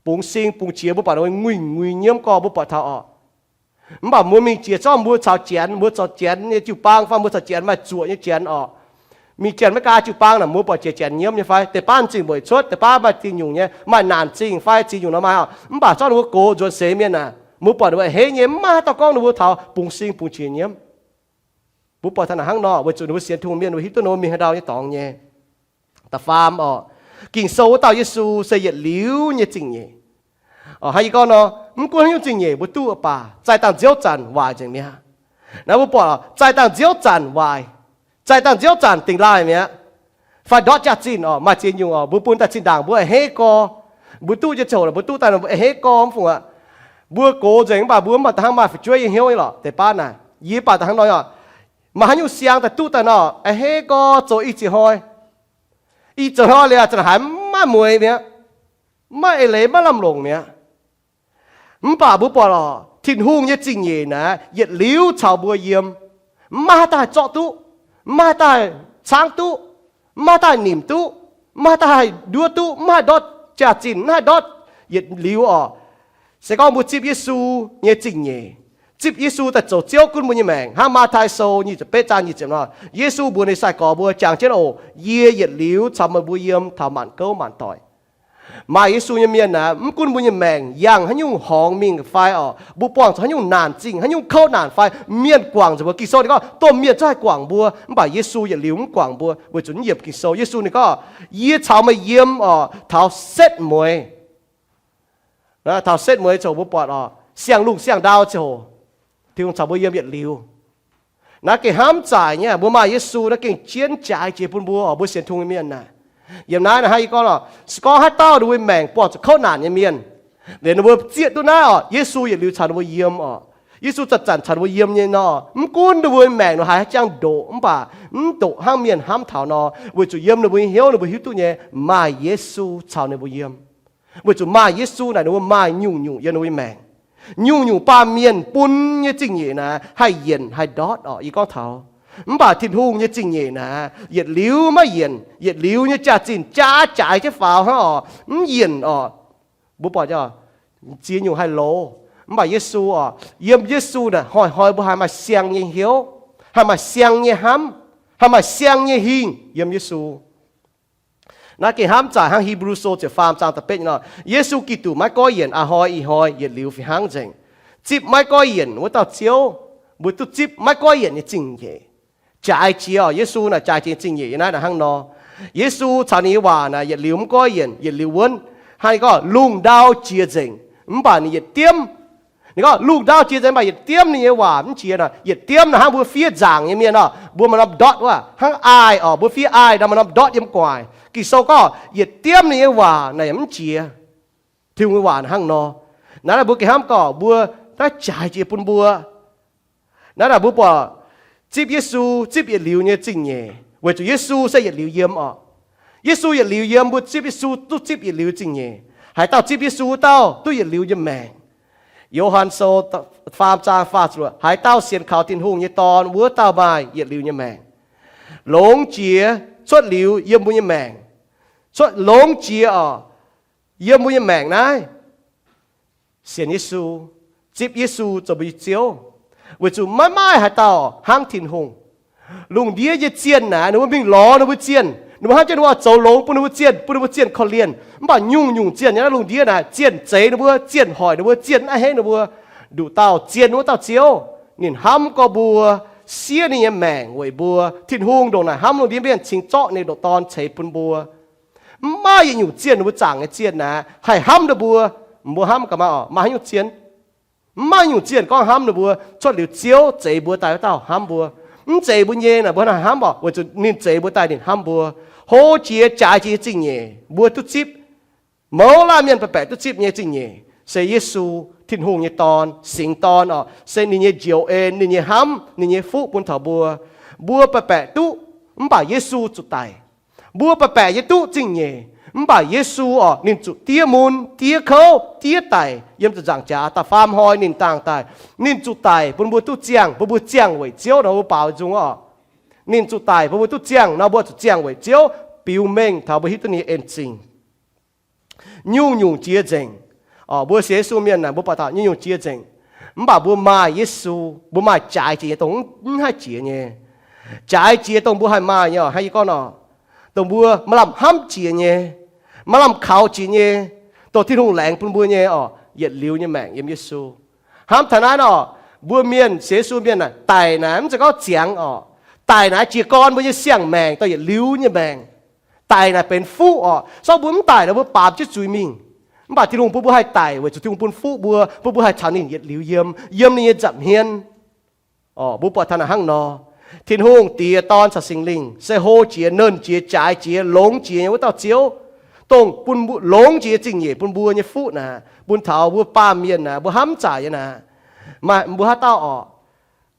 bungx sing bungx qiex. Mbuo buatc ninh mbuo nguih nguih nyiemv gorx, mbuo buatc taux oc. Mv baac mbuo mingh jiex zorqv mbuo caux Janx, mbuo caux Janx nyei jiu-baang fai mbuo caux Janx maaih zuoqc nyei Janx oc, mingh Janx-Meigaa jiu-baang naaic, mbuo buatc jiex Janx nyiemv nyei fai? Deix baav zingh mueic cuotv, deix baav maaih ziex nyungc nyei, maaih naanc zingh fai ziex nyungc nor maaih oc. Mv baac zorqv ninh mbuo gox nzuonx seix mienh naaic, mbuo buatc ninh mbuo a'hneiv nyei, mv maaih haaix dauh gorngv ninh mbuo taux bungx sing bungx qiex nyiemv. Mbuo buatc taux naaic hnangv nor weic zuqc ninh mbuo sienx Tin-Hungh mienh, ninh mbuo hiuv duqv ninh mbuo mingh haaix ndau nyei dorngx nyei. Da'faam oc, Ging-Sou wuov dauh Yesu se yietc liuz nyei zingh nyeic. Hnangv yie gorngv nor, mv gunv haaix nyungc zingh nyeic mbuo duqv baac zaih dangh nziouv zanc waaic nzengc mi'aqv. Naaiv mbuo buatc zaih dangh nziouv zanc waaic, zaih dangh nziouv zanc dingx laaih mi'aqv. Fai ndortv jaax-zinh oc, maaih ziex nyungc oc, mbuo bun daaih zinh ndaangc mbuo a'hneiv gorx, mbuo duqv nyei ziangh hoc mbuo duqv daaih a'hneiv gorx mv fungc aqv. Mbuo gox nzengc mv baac mbuo mv baac da'hnangv maaih fu'jueiv nyei hnyouv nyei lorqc. Deix baav naaic, mbuo mv baac da'hnangv nor, maaih haaix nyungc siang daaih duqv daaih nor a'hneiv gorx zoux ih ziex hnoi, ih zoux hnoi liuz zanc haaix maiv mueiz mi'aqv, maiv eix leiz maiv lamh longc mi'aqv. Mv baac mbuo buatc lorqc, Tin-Hungh nyei zingh nyeic naaic yietc liuz caux mbuo yiem, mv maaih haaix dauh haih zorqv duqv, mv maaih haaix dauh haih caangv duqv, mv maaih haaix dauh haih nimc duqv, mv maaih haaix dauh haih nduov duqv, mv haih ndortv jaax-zinh, mv haih ndortv yietc liuz oc. Se gorngv mbuo zipv Yesu nyei zingh nyeic, zipv Yesu daaih zoux Ziouv gunv mbuo nyei maengc, hnangv Matv^taai Sou nyic ziepc betv zaang nyic ziepc nor, Yesu mbuox ninh sai-gorx mbuo, Jangx jienv oc, yie yietc liuz caux meih mbuo yiem taux maanc gouv maanc doic. Maaih Yesu nyei mienh aeqv, mv gunv mbuo nyei maengc yangh haaix nyungc horngz mingh fai oc, mbuo buangh zuqc haaix nyungc naanc zingh, haaix nyungc kouv naanc fai, mienh guangc nzengc mbuo. Ging-Sou ninh gorngv domh mienh zungv haih guangc mbuo, mv baac Yesu yietc liuz mv guangc mbuo weic zuqc mv yiemc Ging-Sou. Yesu ninh gorngv, Yie caux meih yiem oc taux setv mueiz. Taux setv mueiz ziouc mbuo buatc oc, siang-lungh siang-ndau ziouc Tin-Hungh caux mbuo yiem yietc liuz. Naaiv gengh hnamv zaaic nyei, mbuo maaih Yesu naaiv gengh jienv jaaix jiex bun mbuo oc, mbuo sienx Tin-Hungh mienh naaic. Yiem naaiv naaiv hnangv yie gorngv oc, se gorngv haaix dauh ninh mbuo maengc buangh zuqc kouv naanc nyei mienh, liuz ninh mbuo zieqv duqv naaiv oc, Yesu yietc liuz caux ninh mbuo yiem oc. Yesu zanc-zanc caux ninh mbuo yiem nyei nor, mv gunv ninh mbuo maengc nor haiz haaix jangx ndoqc, mv baac mv ndoqc hnangv mienh hnamv taux nor, weic zuqc yiem ninh mbuo nyei hnyouv ninh mbuo hiuv duqv nyei maaih Yesu caux ninh mbuo yiem. Weic zuqc maaih Yesu naaic ninh mbuo maaih nyungc-nyungc yiem ninh mbuo nyei maengc. Nyungc-nyungc baamh mienh bun nyei zingh nyeic naaic haih yienc haih ndortv oc, yie gorngv taux. Mv baac Tin-Hungh nyei zingh nyeic naaic yietc liuz maiv yienc, yietc liuz nyei jaax-zinh jaax-jaaix jienv faaux hnangv oc, mv yienc oc. Mbuo buatc ziex nyungc haih loz. Mv baac Yesu oc, yiem Yesu naaic hnoi-hnoi mbuo haih maaih siang nyei hnyouv, haih maaih siang nyei hnamv, haih maaih siang nyei hingh yiem Yesu. Naaiv gengh hnamv zaaic hnangv Hipv^lu Sou ziepc faam zaang da'betv nyei nor, Yesu Giduc maiv goiv yienc, a'hnoi ih hnoi yietc liuz fih hnangv nzengc. Zipv maiv goiv yienc wuov dauh Ziouv, mbuo duqv zipv maiv goiv yienc nyei zingh nyeic. Jaaix jiex oc, Yesu naaic jaaix jiex nyei zingh nyeic yiem naaiv naaic hnangv nor. Yesu caux ninh nyei waac naaic yietc liuz mv goiv yienc, yietc liuz wuonv. Hnangv ninh gorngv lungh ndau jiex nzengc, mv baac ninh yietc diemv. Ninh gorngv lungh ndau jiex nzengc, mv baac yietc diemv ninh nyei waac mv jiex nor. Yietc diemv naaic hnangv mbuo fiev nzaangc nyei mienh oc, mbuo maaih norm ndortv wuov, hnangv aih oc, mbuo fiev aih nor maaih norm ndortv yiem gu'nguaaic. Ging-Sou gorngv yietc diemv ninh nyei waac naaic mv jiex. Tin-Hungh nyei waac hnangv nor. Naaiv naaic mbuo gengh hnamv gorngv mbuo naaiv jaaix jiex bun mbuo. Naaiv naaic mbuo buatc zipv Yesu, zipv yietc liuz nyei zingh nyeic, weic zuqc Yesu se yietc liuz yiem oc. Yesu yietc liuz yiem, mbuo zipv Yesu duqv zipv yietc liuz zingh nyeic. Haaix dauh zipv Yesu wuov dauh duqv yietc liuz nyei maengc. Yo^han Sou faam zaang faah ziepc luoqc, haaix dauh sienx kaux Tin-Hungh nyei Dorn, wuov dauh maaih yietc liuz nyei maengc. Longx jiex cuotv liuz yiem mbuo nyei maengc. Cuotv longx jiex oc, yiem mbuo nyei maengc naaiv. Sienx Yesu, zipv Yesu zoux mbuo nyei Ziouv, weic zuqc maiv maaih haaix dauh hnangv Tin-Hungh. Lungh ndiev nyei zienh naaic, ninh mbuo mingh lorz ninh mbuo zienh, ninh mbuo hnangv jienv ninh mbuo oix zoux longx bun ninh mbuo zienh, bun ninh mbuo zienh korv-lienh. Mv baac nyungc-nyungc zienh yiem naaiv lungh ndiev naaic, zienh zeix ninh mbuo, zienh hoic ninh mbuo, zienh maiv a'hneiv ninh mbuo. Nduqc dauh zien wuov dauh Ziouv, ninh hnamv gorx mbuo, siev ninh nyei maengc weic mbuo. Tin-Hungh ndongc naaic hnamv lungh ndiev mienh cingx zorqv ninh nyei ndoqc Dorn ceix bun mbuo. Mv maaih yietc nyungc zienh, ninh mbuo zaangc nyei zienh naaic, haih hnamv ninh mbuo. Mbuo hnamv gaax maah oc, maaih haaix nyungc zienh? Mv maaih nyungc zienh gorngv hnamv ninh mbuo cuotv liuz Ziouv zeix mbuo daaih wuov dauh hnamv mbuo. Mv zeiz mbuo nyei naaic mbuo haih hnamv oc, weic zuqc ninh zeix mbuo daaih ninh hnamv mbuo. Hlo jiex jaaix jiex nyei zingh nyeic mbuo duqv zipv. Mouz laanh mienh baeqc baeqc duqv zipv nyei zingh nyeic se Yesu, Tin-Hungh nyei Dorn, Singx Dorn oc, se ninh nyei njoux en, ninh nyei hnamv, ninh nyei fuqv bun taux mbuo. Mbuo baeqc baeqc duqv, mv baac Yesu zuqc daic. Mbuo baeqc baeqc yaac duqv zingh nyeic, mv baac Yesu oc, ninh zuqc diev mun, diev kouv, diev daic yiem ziepc nzaangc jaax da'faam hnoi ninh dangh daaih. Ninh zuqc daic bun mbuo duqv ziangh, bun mbuo ziangh weic Ziouv nor mbuo baaux nzung oc. Ninh zuqc daic bun mbuo duqv ziangh nor mbuo zuqc ziangh weic Ziouv biux mengh taux mbuo hiuv duqv ninh nyei en-zingh. Nyungc-nyungc jiex nzengc. Mbuo sienx Yesu mienh naaic mbuo buatc taux nyungc-nyungc jiex nzengc. Mv baac mbuo maaih Yesu, mbuo maaih jaaix jiex nyei dongh mv haih jiex nyei. Jaaix jiex dongh mbuo haih maaih nyei oc, hnangv yie gorngv nor, dongh mbuo maaih lamh hnamv jiex nyei, maaih lamh kaux jiex nyei, dongh Tin-Hungh laengz bun mbuo nyei oc, yietc liuz nyei maengc yiem Yesu. Hnamv taux naaiv nor, mbuo mienh sienx Yesu mienh naaic daic naaic mv zeiz gorngv ziangx oc. Daic naaic jiez gorn mbuo nyei siang-maengc dorh yietc liuz nyei maengc. Daic naaic benx fuqv oc. Sorng mbuo mv daic nor mbuo baamz jienv zuiz mingh. Mv baac Tin-Hungh bun mbuo haih daic weic zuqc Tin-Hungh bun fuqv mbuo, bun mbuo haih caux ninh yietc liuz yiem, yiem ninh nyei nza'hmien. Mbuo buatc taux naaic hnangv nor, Tin-Hungh Diex, Dorn caux Singx Lingh se hlo jiex, nernh jiex, jaaix jiex, longx jiex nyei wuov dauh Ziouv, dongh bun longx jiex nyei zingh nyeic bun mbuo nyei fuqv naaic, bun taux mbuo baamh mienh naaic, mbuo hnamv zaaic nyei naaic. Maaih mbuo haaix dauh oc,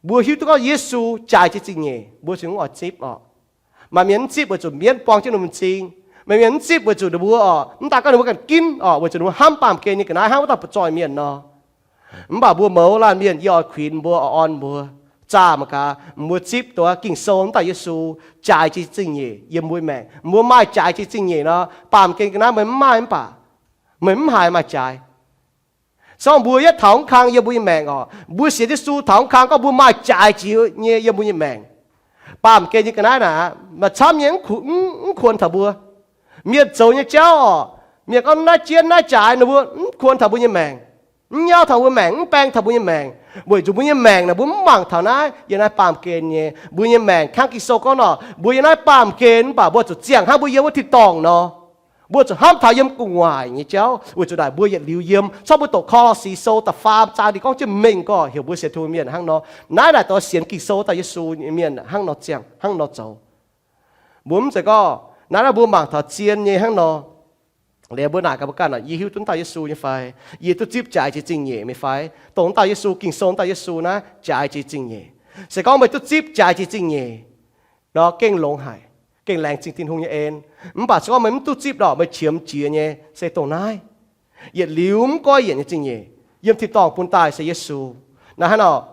mbuo hiuv duqv gorngv Yesu jaaix jiex zingh nyeic, mbuo cingx mv oix zipv oc. Maaih mienh mv zipv weic zuqc mienv buang jienv ninh mbuo m'zing. Maaih mienh mv zipv weic zuqc ninh mbuo oc, mv daaih gorngv ninh mbuo ganh ginv oc, weic zuqc ninh mbuo hnamv baamh gen nyei ga'naaiv hnangv wuov dauh butv-zoih mienh nor. Mv baac mbuo mouz laanh mienh, yie oix kuinx mbuo, oix orn mbuo, zaah mangc gaax, mbuo zipv dongh Ging-Sou wuov dauh Yesu jaaix jiex zingh nyeic yiem mbuo maengc. Mbuo maaih jaaix jiex zingh nyeic nor, baamh gen ga'naaiv meih mv maaih mv baac meih mv haiz maaih jaaix. Sorng mbuo yietv taux mv kang yiem mbuo nyei maengc oc, mbuo sienx Yesu taux mv kang gorngv mbuo maaih jaaix jiex nyei yiem mbuo nyei maengc. Baamh gen nyei ga'naaiv naaic maaih camv nyei mv kuonx taux mbuo. Mienh zoux nyei jauv oc, mienh gorngv naaiv jienv naaiv jaaix, ninh mbuo mv kuonx taux mbuo nyei maengc, mv nyauv taux mbuo maengc, mv baeng taux mbuo nyei maengc, weic zuqc mbuo nyei maengc naaic mbuo mv mangc taux naaiv. Yiem naaiv baamh gen nyei mbuo nyei maengc, hnangv Ging-Sou gorngv nor, mbuo yiem naaiv baamh gen mv baac mbuo zuqc ziangh hnangv mbuo yiem wuov tin-dorngh nor. Mbuo zuqc hnamv taux yiem gu'nguaaic nyei jauv weic zuqc naaic mbuo yietc liuz yiem. Sorng mbuo doqc Ko^lo^si Sou da'faam zaang ninh gorngv jienv mengh gorx heuc mbuo sienx Tin-Hungh mienh hnangv nor. Naaiv naaic dongh sienx Ging-Sou dauh Yesu nyei mienh hnangv nor ziangh, hnangv nor zoux. Mbuo mv zeiz gorngv naaiv, naaiv mbuo mangc taux zien nyei hnangv nor. Liuz mbuo naaic gaax mbuo ganh, yie hiuv duqv dauh Yesu nyei fai? Yie duqv zipv jaaix jiex zingh nyeic meih fai? Dongh dauh Yesu, Ging-Sou dauh Yesu naaiv jaaix jiex zingh nyeic. Se gorngv meih duqv zipv jaaix jiex zingh nyeic nor, gengh longx haic, gengh laengz zingh Tin-Hungh nyei en. Mv baac se gorngv meih mv duqv zipv nor, meih qiemx jiex nyei se dongh naaiv, yietc liuz mv goiv yienc nyei zingh nyeic, yiem tin-dorngh bun daaih se Yesu. Naaiv hnangv nor,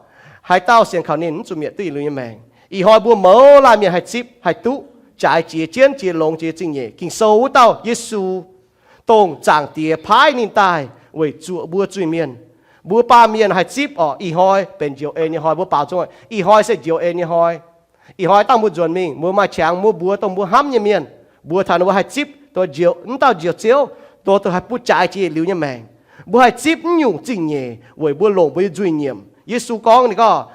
haaix dauh sienx kaux ninh mv zuqc mietc duqv yietc liuz nyei maengc. Ih hnoi mbuo mouz laanh mienh haih zipv, haih duqv jaaix jiex, jienv jiex, longx jiex zingh nyeic, Ging-Sou wuov dauh Yesu, dongh Zaangc Diex paaiv ninh daaih weic zuoqc mbuo zuiz-mienh. Mbuo baamh mienh haih zipv oc. Ih hnoi benx njoux en nyei hnoi, mbuo baaux nzung, ih hnoi se njoux en nyei hnoi. Ih hnoi dangh mbuo nzuonx mingh, mbuo maaih qangx, mbuo mbuox dongh mbuo hnamv nyei mienh, mbuox taux ninh mbuo haih zipv dongh njoux, wuov dauh njoux Ziouv, dongh haih butv jaaix jiex yietc liuz nyei maengc. Mbuo haih zipv mv nyungc zingh nyeic weic mbuo longc mbuo nyei nzuih nyiemc. Yesu gorngv, ninh gorngv,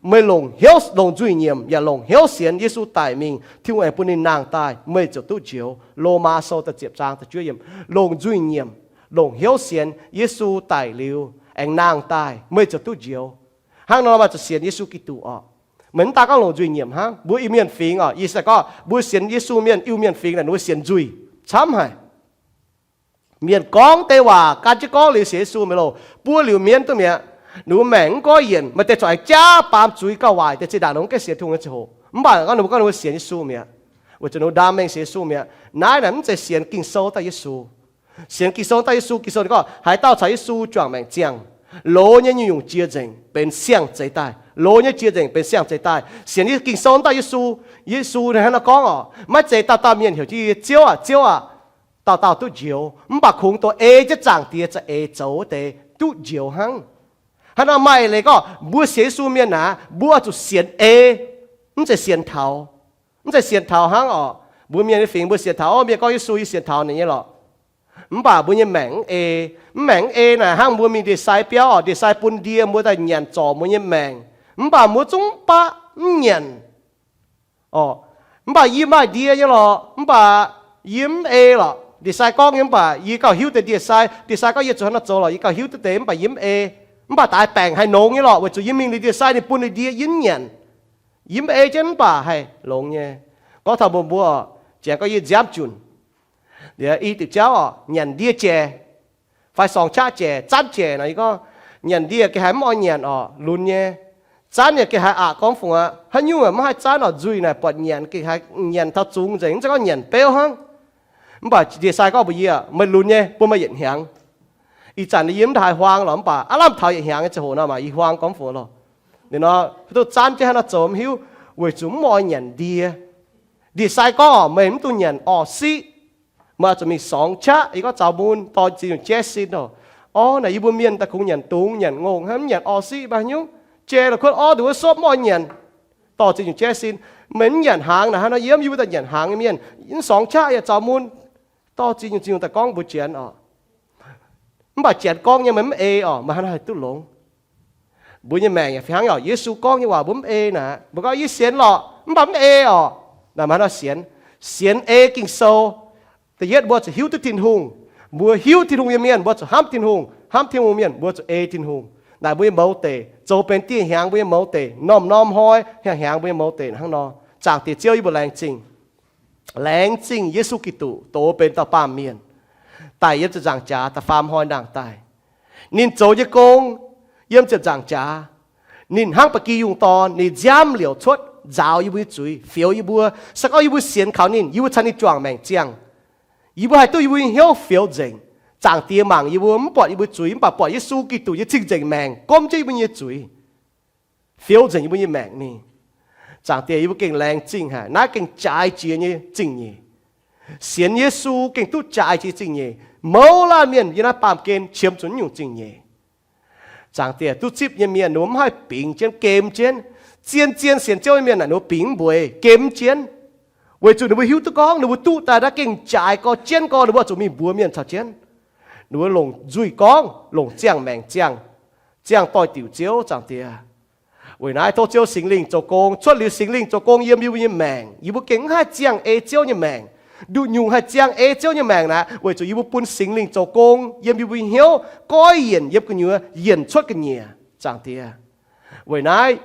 meih longc hnyouv, longc nzuih nyiemc yaac longc hnyouv sienx Yesu daic mingh, Tin-Hungh aengx bun ninh nangh daaih, meih ziouc duqv njoux. Lomaa Sou da'ziepc zaang da'juov yiemc. Longc nzuih nyiemc, longc hnyouv sienx Yesu daic liuz aengx nangh daaih, meih ziouc duqv njoux. Hnangv nor maaih zuqc sienx Yesu Giduc oc. Meih mv daaih gorngv longc nzuih nyiemc hnangv. Mbuo Iu-Mienh fingx oc, yie se gorngv mbuo sienx Yesu mienh, Iu-Mienh fingx naaic ninh mbuo sienx nzuih camv haic. Mienh gorngv deix waac gan jienv gorngv liuz sienx Yesu mi'aqv loh, buo liuz mienv duqv mi'aqv. Ninh mbuo maengc mv goiv yienc, maaih deix corc aengx jaav baamz zuiz gauh waaic deix zinh ndaangc ninh mbuo gaengh sienx Tin-Hungh nyei ziangh hoc. Mv baac gorngv ninh mbuo gorngv ninh mbuo sienx Yesu mi'aqv, weic zuqc ninh mbuo ndaam mengh sienx Yesu mi'aqv. Naaiv naaic mv zeiz sienx Ging-Sou dauh Yesu. Sienx Ging-Sou dauh Yesu, Ging-Sou ninh gorngv haaix dauh caux Yesu juangc maengc ziangh, loz nyei nyungc-nyungc jiex nzengc benx siang-zeix daaih. Loz nyei jiex nzengc benx siang-zeix daaih. Sienx Ging-Sou dauh Yesu, Yesu hnangv naaiv gorngv oc, maiv zeiz dauh dauh mienh heuc jienv yie, Ziouv aac, Ziouv aac, dauh dauh duqv njoux, mv baac kungx dongh ei jienv Zaangc Diex za'eix zoux wuov deix duqv njoux hnangv. Hnangv nor maaih leiz gorngv mbuo sienx Yesu mienh naaic, mbuo zuqc sienx ei, mv zeiz sienx taux. Mv zeiz sienx taux hnangv oc. Mbuo mienh nyei fingx mbuo sienx taux, o, mienh gorngv Yesu, yie sienx taux ninh nyei lorqc. Mv baac mbuo nyei maengc mv ei. Mv maengc mv ei naaic hnangv mbuo mingh ndie-sai biauv oc, ndie-sai bun ndie mbuo daaih nyanc zorc mbuo nyei maengc. Mv baac mbuo zungv baqv mv nyanc. Orqc, mv baac yie maaih ndie nyei lorqc, mv baac yie mv ei lorqc. Ndie-sai gorngv nyei, mv baac yie gauh hiuv deix ndie-sai. Ndie-sai gorngv yie zuqc haaix nor zoux lorqc, yie gauh hiuv duqv deix, mv baac yie mv ei. Mv baac daaih baengc haih nongx nyei lorqc, weic zuqc yie mingh liuz ndie-sai ninh bun ninh ndie, yie mv nyanc. Yie mv ei jienv mv baac haih longx nyei. Gorngv taux mbuo, mbuo, janx gorngv yie nziaamv junc. Liuz i diuc jauv orqc, nyanc ndie jaic fai sorngx qaqv jaic, zanv jaic nor, yie gorngv, nyanc ndie gengh haiz mv oix nyanc orqc, lunx nyei. Zanv yaac gengh haiz aqc, gorngv fungc aqv, haaix nyungc mv haih zanv orqc, nzuih naaic buatc nyanc gengh haiz nyanc taux zungx nzengc, mv zeiz gorngv nyanc beuv hnangv. Mv baac ndie-sai gorngv mbuox yie, meih lunx nyei, bun meih yietc hnyangx. Ih zanc yie mv daaih haih huaang lorqc, mv baac aav lamh taux yietc hnyangx nyei ziangh hoc nor, maaih yie huaang gorngv fungc lorqc. Ninh nor, duqv zanv jienv haaix nor zoux mv hiuv, weic zuqc mv oix nyanc ndie. Ndie-sai gorngv meih mv dungx nyanc orv-siqv. Meih oix zuqc mingh sorngx qaqv, yie gorngv zaux mun dorh ziex nyungc jaiv sin oc. Orv naaic yie mbuo mienh daaih kungx nyanc dungz, nyanc ngongh, hnangv mv nyanc orv-siqv maiv nyungc. Jai la'kuotv orv nduqc wuov suopv mv oix nyanc, dorh ziex nyungc jaiv sin. Meih mv nyanc hnaangx naaic, hnangv nor yiem yie mbuo daaih nyanc hnaangx nyei mienh, mv sorngx qaqv yaac zaux mun dorh ziex nyungc ziex nyungc daaih gorngv mbuox janx oc. Mv baac janx gorngv nyei meih mv ei orqc, meih hnangv haaix duqv longx? Mbuo nyei maengc yaac fih hnangv oc. Yesu gorngv nyei waac mbuo mv ei naaic, mbuo gorngv yie sienx lorqc mv baac mv ei orqc, naaic meih hnangv haaix sienx? Sienx ei Ging-Sou. Da'yietv mbuo zuqc hiuv duqv Tin-Hungh. Mbuo hiuv Tin-Hungh nyei mienh mbuo zuqc hnamv Tin-Hungh, hnamv Tin-Hungh mienh mbuo zuqc ei Tin-Hungh. Naaic mbuo nyei mouz deic zoux benx dieh hnyangx mbuo nyei mouz deic, norm-norm hnoi hnyangx-hnyangx mbuo nyei mouz deic hnangv nor. Zaangc Diex Ziouv, yie mbuo laengz zingh. Laengz zingh Yesu Giduc doz benx dauh baamh mienh, daic yiem ziepc nzaangc jaax da'faam hnoi ndaangc daaih. Ninh zoux nyei gong yiem ziepc nzaangc jaax, ninh hnangv ba'gi yungh dorn, ninh nziaamv liouc cuotv nzaaux yie mbuo nyei zuiz, fioux yie mbuo. Se gorngv yie mbuo sienx kaux ninh, yie mbuo caux ninh juangc maengc ziangh. Yie mbuo haih duqv yie mbuo nyei hnyouv fioux nzengc. Zaangc Diex mangc yie mbuo mv buatc yie mbuo zuiz, mv baac buatc Yesu Giduc nyei cing-nzengc maengc gomv jienv yie mbuo nyei zuiz, fioux nzengc yie mbuo nyei maengc mingh. Zaangc Diex, yie mbuo gengh laengz zingh haic. Naaiv gengh jaaix jiex nyei zingh nyeic. Sienx Yesu gengh duqv jaaix jiex zingh nyeic. Mouz laanh mienh yiem naaiv baamh gen qiemx zuqc naaiv nyungc zingh nyeic. Zaangc Diex, duqv zipv nyei mienh ninh mbuo mv haih bingx jienv, gem jienv. Zien-zien sienx Ziouv nyei mienh naaic ninh mbuo bingx mv mbueiz, gem jienv, weic zuqc ninh mbuo hiuv duqv gorngv ninh mbuo duqv daaih naaiv gengh jaaix gorx jienv gorx, ninh mbuo oix zuqc mingh mbuox mienh caux jienv. Ninh mbuo longc nzuih gorngv, longc ziangh maengc ziangh, ziangh doix-diuc Ziouv, Zaangc Diex. Weic naaiv tov Ziouv Singx Lingh zoux gong. Cuotv liuz Singx Lingh zoux gong yiem yie mbuo nyei maengc, yie mbuo gengh mv haih ziangh ei Ziouv nyei maengc. Nduqc nyungc haih ziangh ei Ziouv nyei maengc naaic, weic zuqc yie mbuo bun Singx Lingh zoux gong yiem yie mbuo nyei hnyouv, goiv yienc yiem gu'nyuoz, yienc cuotv ga'nyiec, Zaangc Diex. Weic naaiv,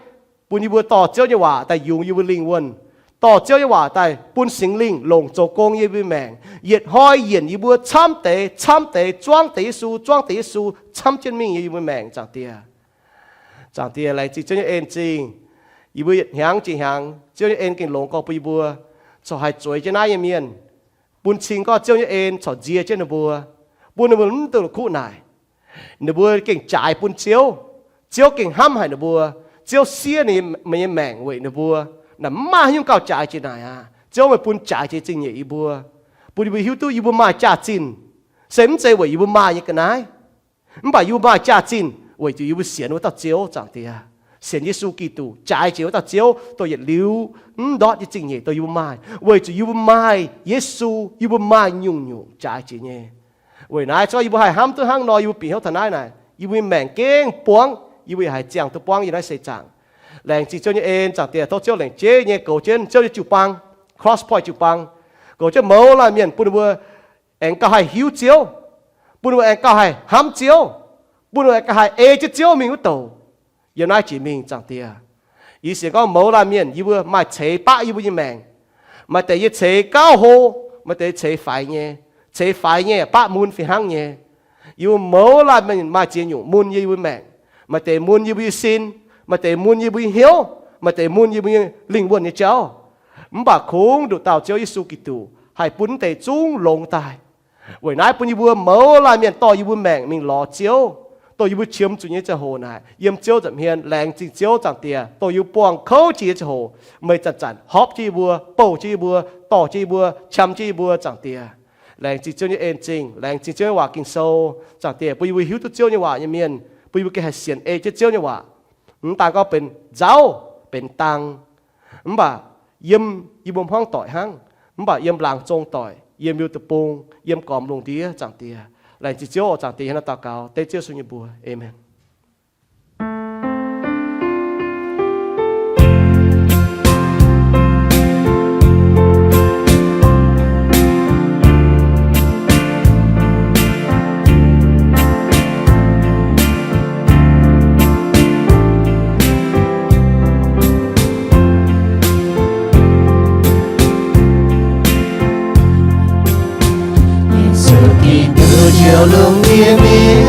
bun yie mbuo dorh Ziouv nyei waac daaih yungz yie mbuo lingh wuonh, dorh Ziouv nyei waac daaih bun Singx Lingh longc zoux gong yiem yie mbuo maengc, yietc hnoi yienc yie mbuo camv deix camv deix, zuangv deix Yesu, zuangv deix Yesu camv jienv mingh yiem yie mbuo maengc, Zaangc Diex. Zaangc Diex, laengz zingh Ziouv nyei en zingh. Yie mbuo yietc hnyangx jiex hnyangx, Ziouv nyei en gengh longx gorx bun yie mbuo corc haih zueiz jienv naaiv nyei mienh, bun cing gorngv Ziouv nyei en corc nzie jienv ninh mbuo, bun ninh mbuo mv dungx la'kuqv naaic. Ninh mbuo gengh jaaix bun Ziouv. Ziouv gengh hnamv haic ninh mbuo. Ziouv siev ninh, meih nyei maengc weic ninh mbuo. Naaic mv maaih haaix nyungc gauh jaaix jiex naaic aqv. Ziouv, meih bun jaaix jiex zingh nyeic yie mbuo, bun yie mbuo hiuv duqv yie mbuo maaih jaax-zinh se mv zeiz weic yie mbuo maaih nyei ga'naaiv, mv baac yie mbuo maaih jaax-zinh weic zuqc yie mbuo sienx wuov dauh Ziouv, Zaangc Diex. Sienx Yesu Giduc, jaaix jiex wuov dauh Ziouv, dongh yietc liuz mv ndortv nyei zingh nyeic dongh yie mbuo maaih, weic zuqc yie mbuo maaih Yesu, yie mbuo maaih nyungc-nyungc jaaix jiex nyei. Weic naaiv, se gorngv yie mbuo haih hnamv duqv hnangv nor, yie mbuo bieqc hnyouv taux naaiv naaic, yie mbuo nyei maengc gengh buangv, yie mbuo yaac haih ziangh duqv buangv yiem naaiv seix zaangc. Laengz zingh Ziouv nyei en, Zaangc Diex. Tov Ziouv lengc jeiv nyei goux jienv Ziouv nyei jiu-baang, Cross Point jiu-baang, goux jienv mouz laanh mienh, bun ninh mbuo aengx gauh haih hiuv Ziouv, bun ninh mbuo aengx gauh haih hnamv Ziouv, bun ninh mbuo aengx gauh haih ei jienv Ziouv mingh wuov douc yiem naaiv jiex mingh, Zaangc Diex. Yie sienx gorngv mouz laanh mienh yie mbuo maaih ceix baqv yie mbuo nyei maengc. Maaih deix yie ceix gauh hlo, maaih deix ceix faix nyei. Ceix faix nyei baqv mun fih hnangv nyei. Yie mbuo mouz laanh mienh maaih ziex nyungc mun yiem yie mbuo maengc. Maaih deix mun yie mbuo nyei sin, maaih deix mun yie mbuo nyei hnyouv, maaih deix mun yie mbuo nyei lingh wuonh nyei jauv. Mv baac kungx nduqc dauh Ziouv Yesu Giduc haih bun mv deix zungv longx daaih. Weic naaiv bun yie mbuo mouz laanh mienh dorh yie mbuo maengc mingh lorz Ziouv, dongh yie mbuo qiemx zuqc nyei ziangh hoc naaic, yiem Ziouv nza'hmien. Laengz zingh Ziouv, Zaangc Diex, dongh yie mbuo buangh kouv jiex nyei ziangh hoc, meih zanc-zanc hopv jienv yie mbuo, bouh jienv yie mbuo, dorh jienv yie mbuo, qam jienv yie mbuo, Zaangc Diex. Laengz zingh Ziouv nyei en zingh, laengz zingh Ziouv nyei waac Ging-Sou, Zaangc Diex, bun yie mbuo hiuv duqv Ziouv nyei waac nyei mienh, bun yie mbuo gengh haih sienx ei jienv Ziouv nyei waac. Mv daan gorngv benx nzauv, benx dang, mv baac yiem yie mbuo hmuangv doic hnangv, mv baac yiem laangz zong doic, yiem yie mbuo deic-bung, yiem gormx lungh ndiev, Zaangc Diex. Laengz zingh Ziouv oc, Zaangc Diex, hnangv naaiv daux gaux dengv Ziouv Yesu nyei mbuox. Aamen. Lungh ndiev mienh,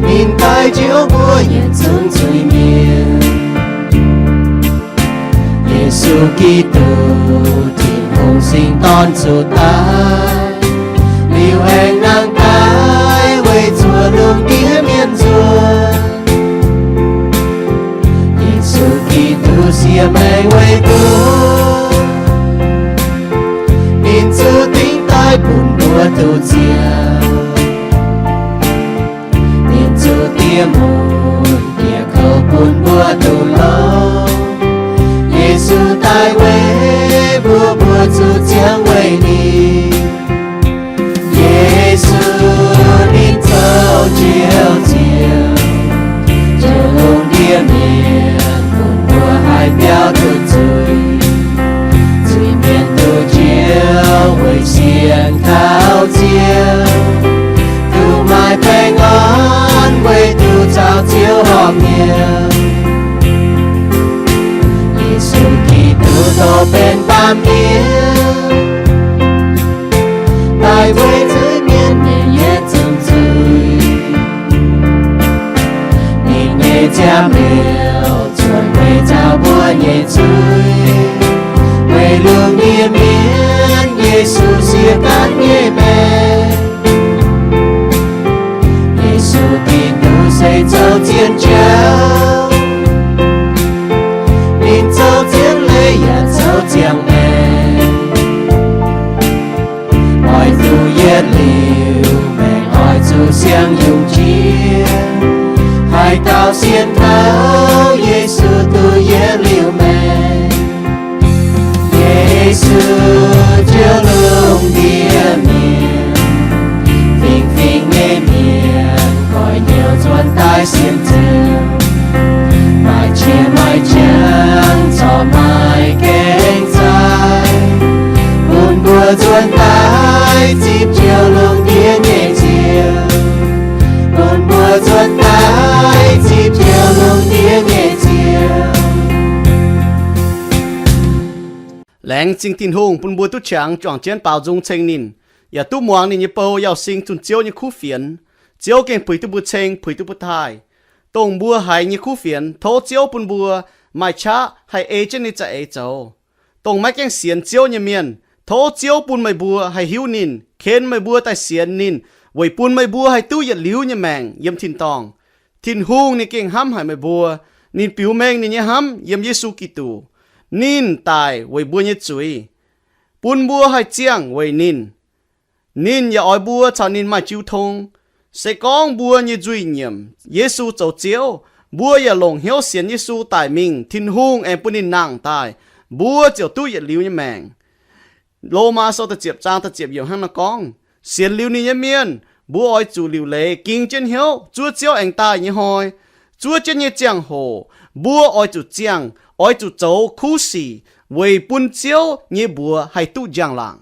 ninh daaih njoux mbuo yietc zungv zuiz-mienh. Yesu Giduc, Tin-Hungh Singx Dorn, zuqc daaih, liuz aengx nangh daaih weic zuoqc lungh ndiev mienh nzuonx. Yesu Giduc siex maengc weic duqv ninh zuqc dingh daaih bun mbuo duqv ziangh. Ninh zuqc diev mun diev kouv bun mbuo duqv longx. Yesu daaih weic mbuo, mbuo zuqc ziangh weic ninh. Yesu ninh zoux njoux ziangh, njoux lungh ndiev mienh, bun mbuo haih biaux duqv zuiz. Zuiz-mienh duqv njoux weic sienx kaux Ziouv, duqv maaih baengh orn weic duqv caux Ziouv horpc mienh. Yesu Giduc dorh benx baamh mienh, daaih weic zuiz-mienh nyei yietc zungv zuiz. Ninh nyei ziangh mbiouh zuotc weic nzauh mbuo nyei zuiz. Weic lungh ndiev mienh, Yesu siex gaanv nyei maengc. Yesu Giduc se zoux zien jauv, ninh zoux zien leiz yaac zoux ziangh maengc. Oix zuqc yietc liuz maengc, oix zuqc siang-yungh jiex, haaix dauh sienx taux Yesu duqv yietc liuz maengc. Yesu njoux lungh ndiev mienh, fingx-fingx nyei mienh goiv hnyouv nzuonx daaih sienx Ziouv. Maaih qiex maaih jangx corc maaih gaengh zaih, bun mbuo nzuonx daaih zipv njoux lungh ndiev nyei Ziouv, bun mbuo nzuonx daaih zipv njoux lungh ndiev nyei Ziouv. Laengz zingh Tin-Hungh bun mbuo duqv qangx juangc jienv baaux nzung ceng ninh, yaac duqv muangx ninh nyei bou Yauh Sing zunh Ziouv nyei kuv fienx. Ziouv gengh puix duqv mbuo ceng, puix duqv mbuo taaih. Dongh mbuo haiz nyei kuv fienx, tov Ziouv bun mbuo maaih qaqv haih ei jienv ninh za'eix zoux. Dongh maiv gaengh sienx Ziouv nyei mienh, tov Ziouv bun meih mbuo haih hiuv ninh, ken meih mbuo daaih sienx ninh, weic bun meih mbuo haih duqv yietc liuz nyei maengc yiem tin-dorngh. Tin-Hungh ninh gengh hnamv haic meih mbuo. Ninh biux mengh ninh nyei hnamv yiem Yesu Giduc. Ninh daic weic mbuo nyei zuiz, bun mbuo haih ziangh weic ninh. Ninh yaac oix mbuo caux ninh maaih jiu tong. Se gorngv mbuo nyei nzuih nyiemc Yesu zoux Ziouv, mbuo yaac longc hnyouv sienx Yesu daic mingh, Tin-Hungh aengx bun ninh nangh daaih, mbuo ziouc duqv yietc liuz nyei maengc. Lomaa sou da'ziepc zaang da'ziepc yiemc hnangv naaiv gorngv, sienx liuz ninh nyei mienh, mbuo oix zuqc liuc leiz ging jienv hnyouv zuov Ziouv aengx daaih nyei hnoi. Zuov jienv nyei ziangh hoc, mbuo oix zuqc ziangh, oix zuqc zoux kuv sic weic bun Ziouv nyei mbuox haih duqv njang-laangc.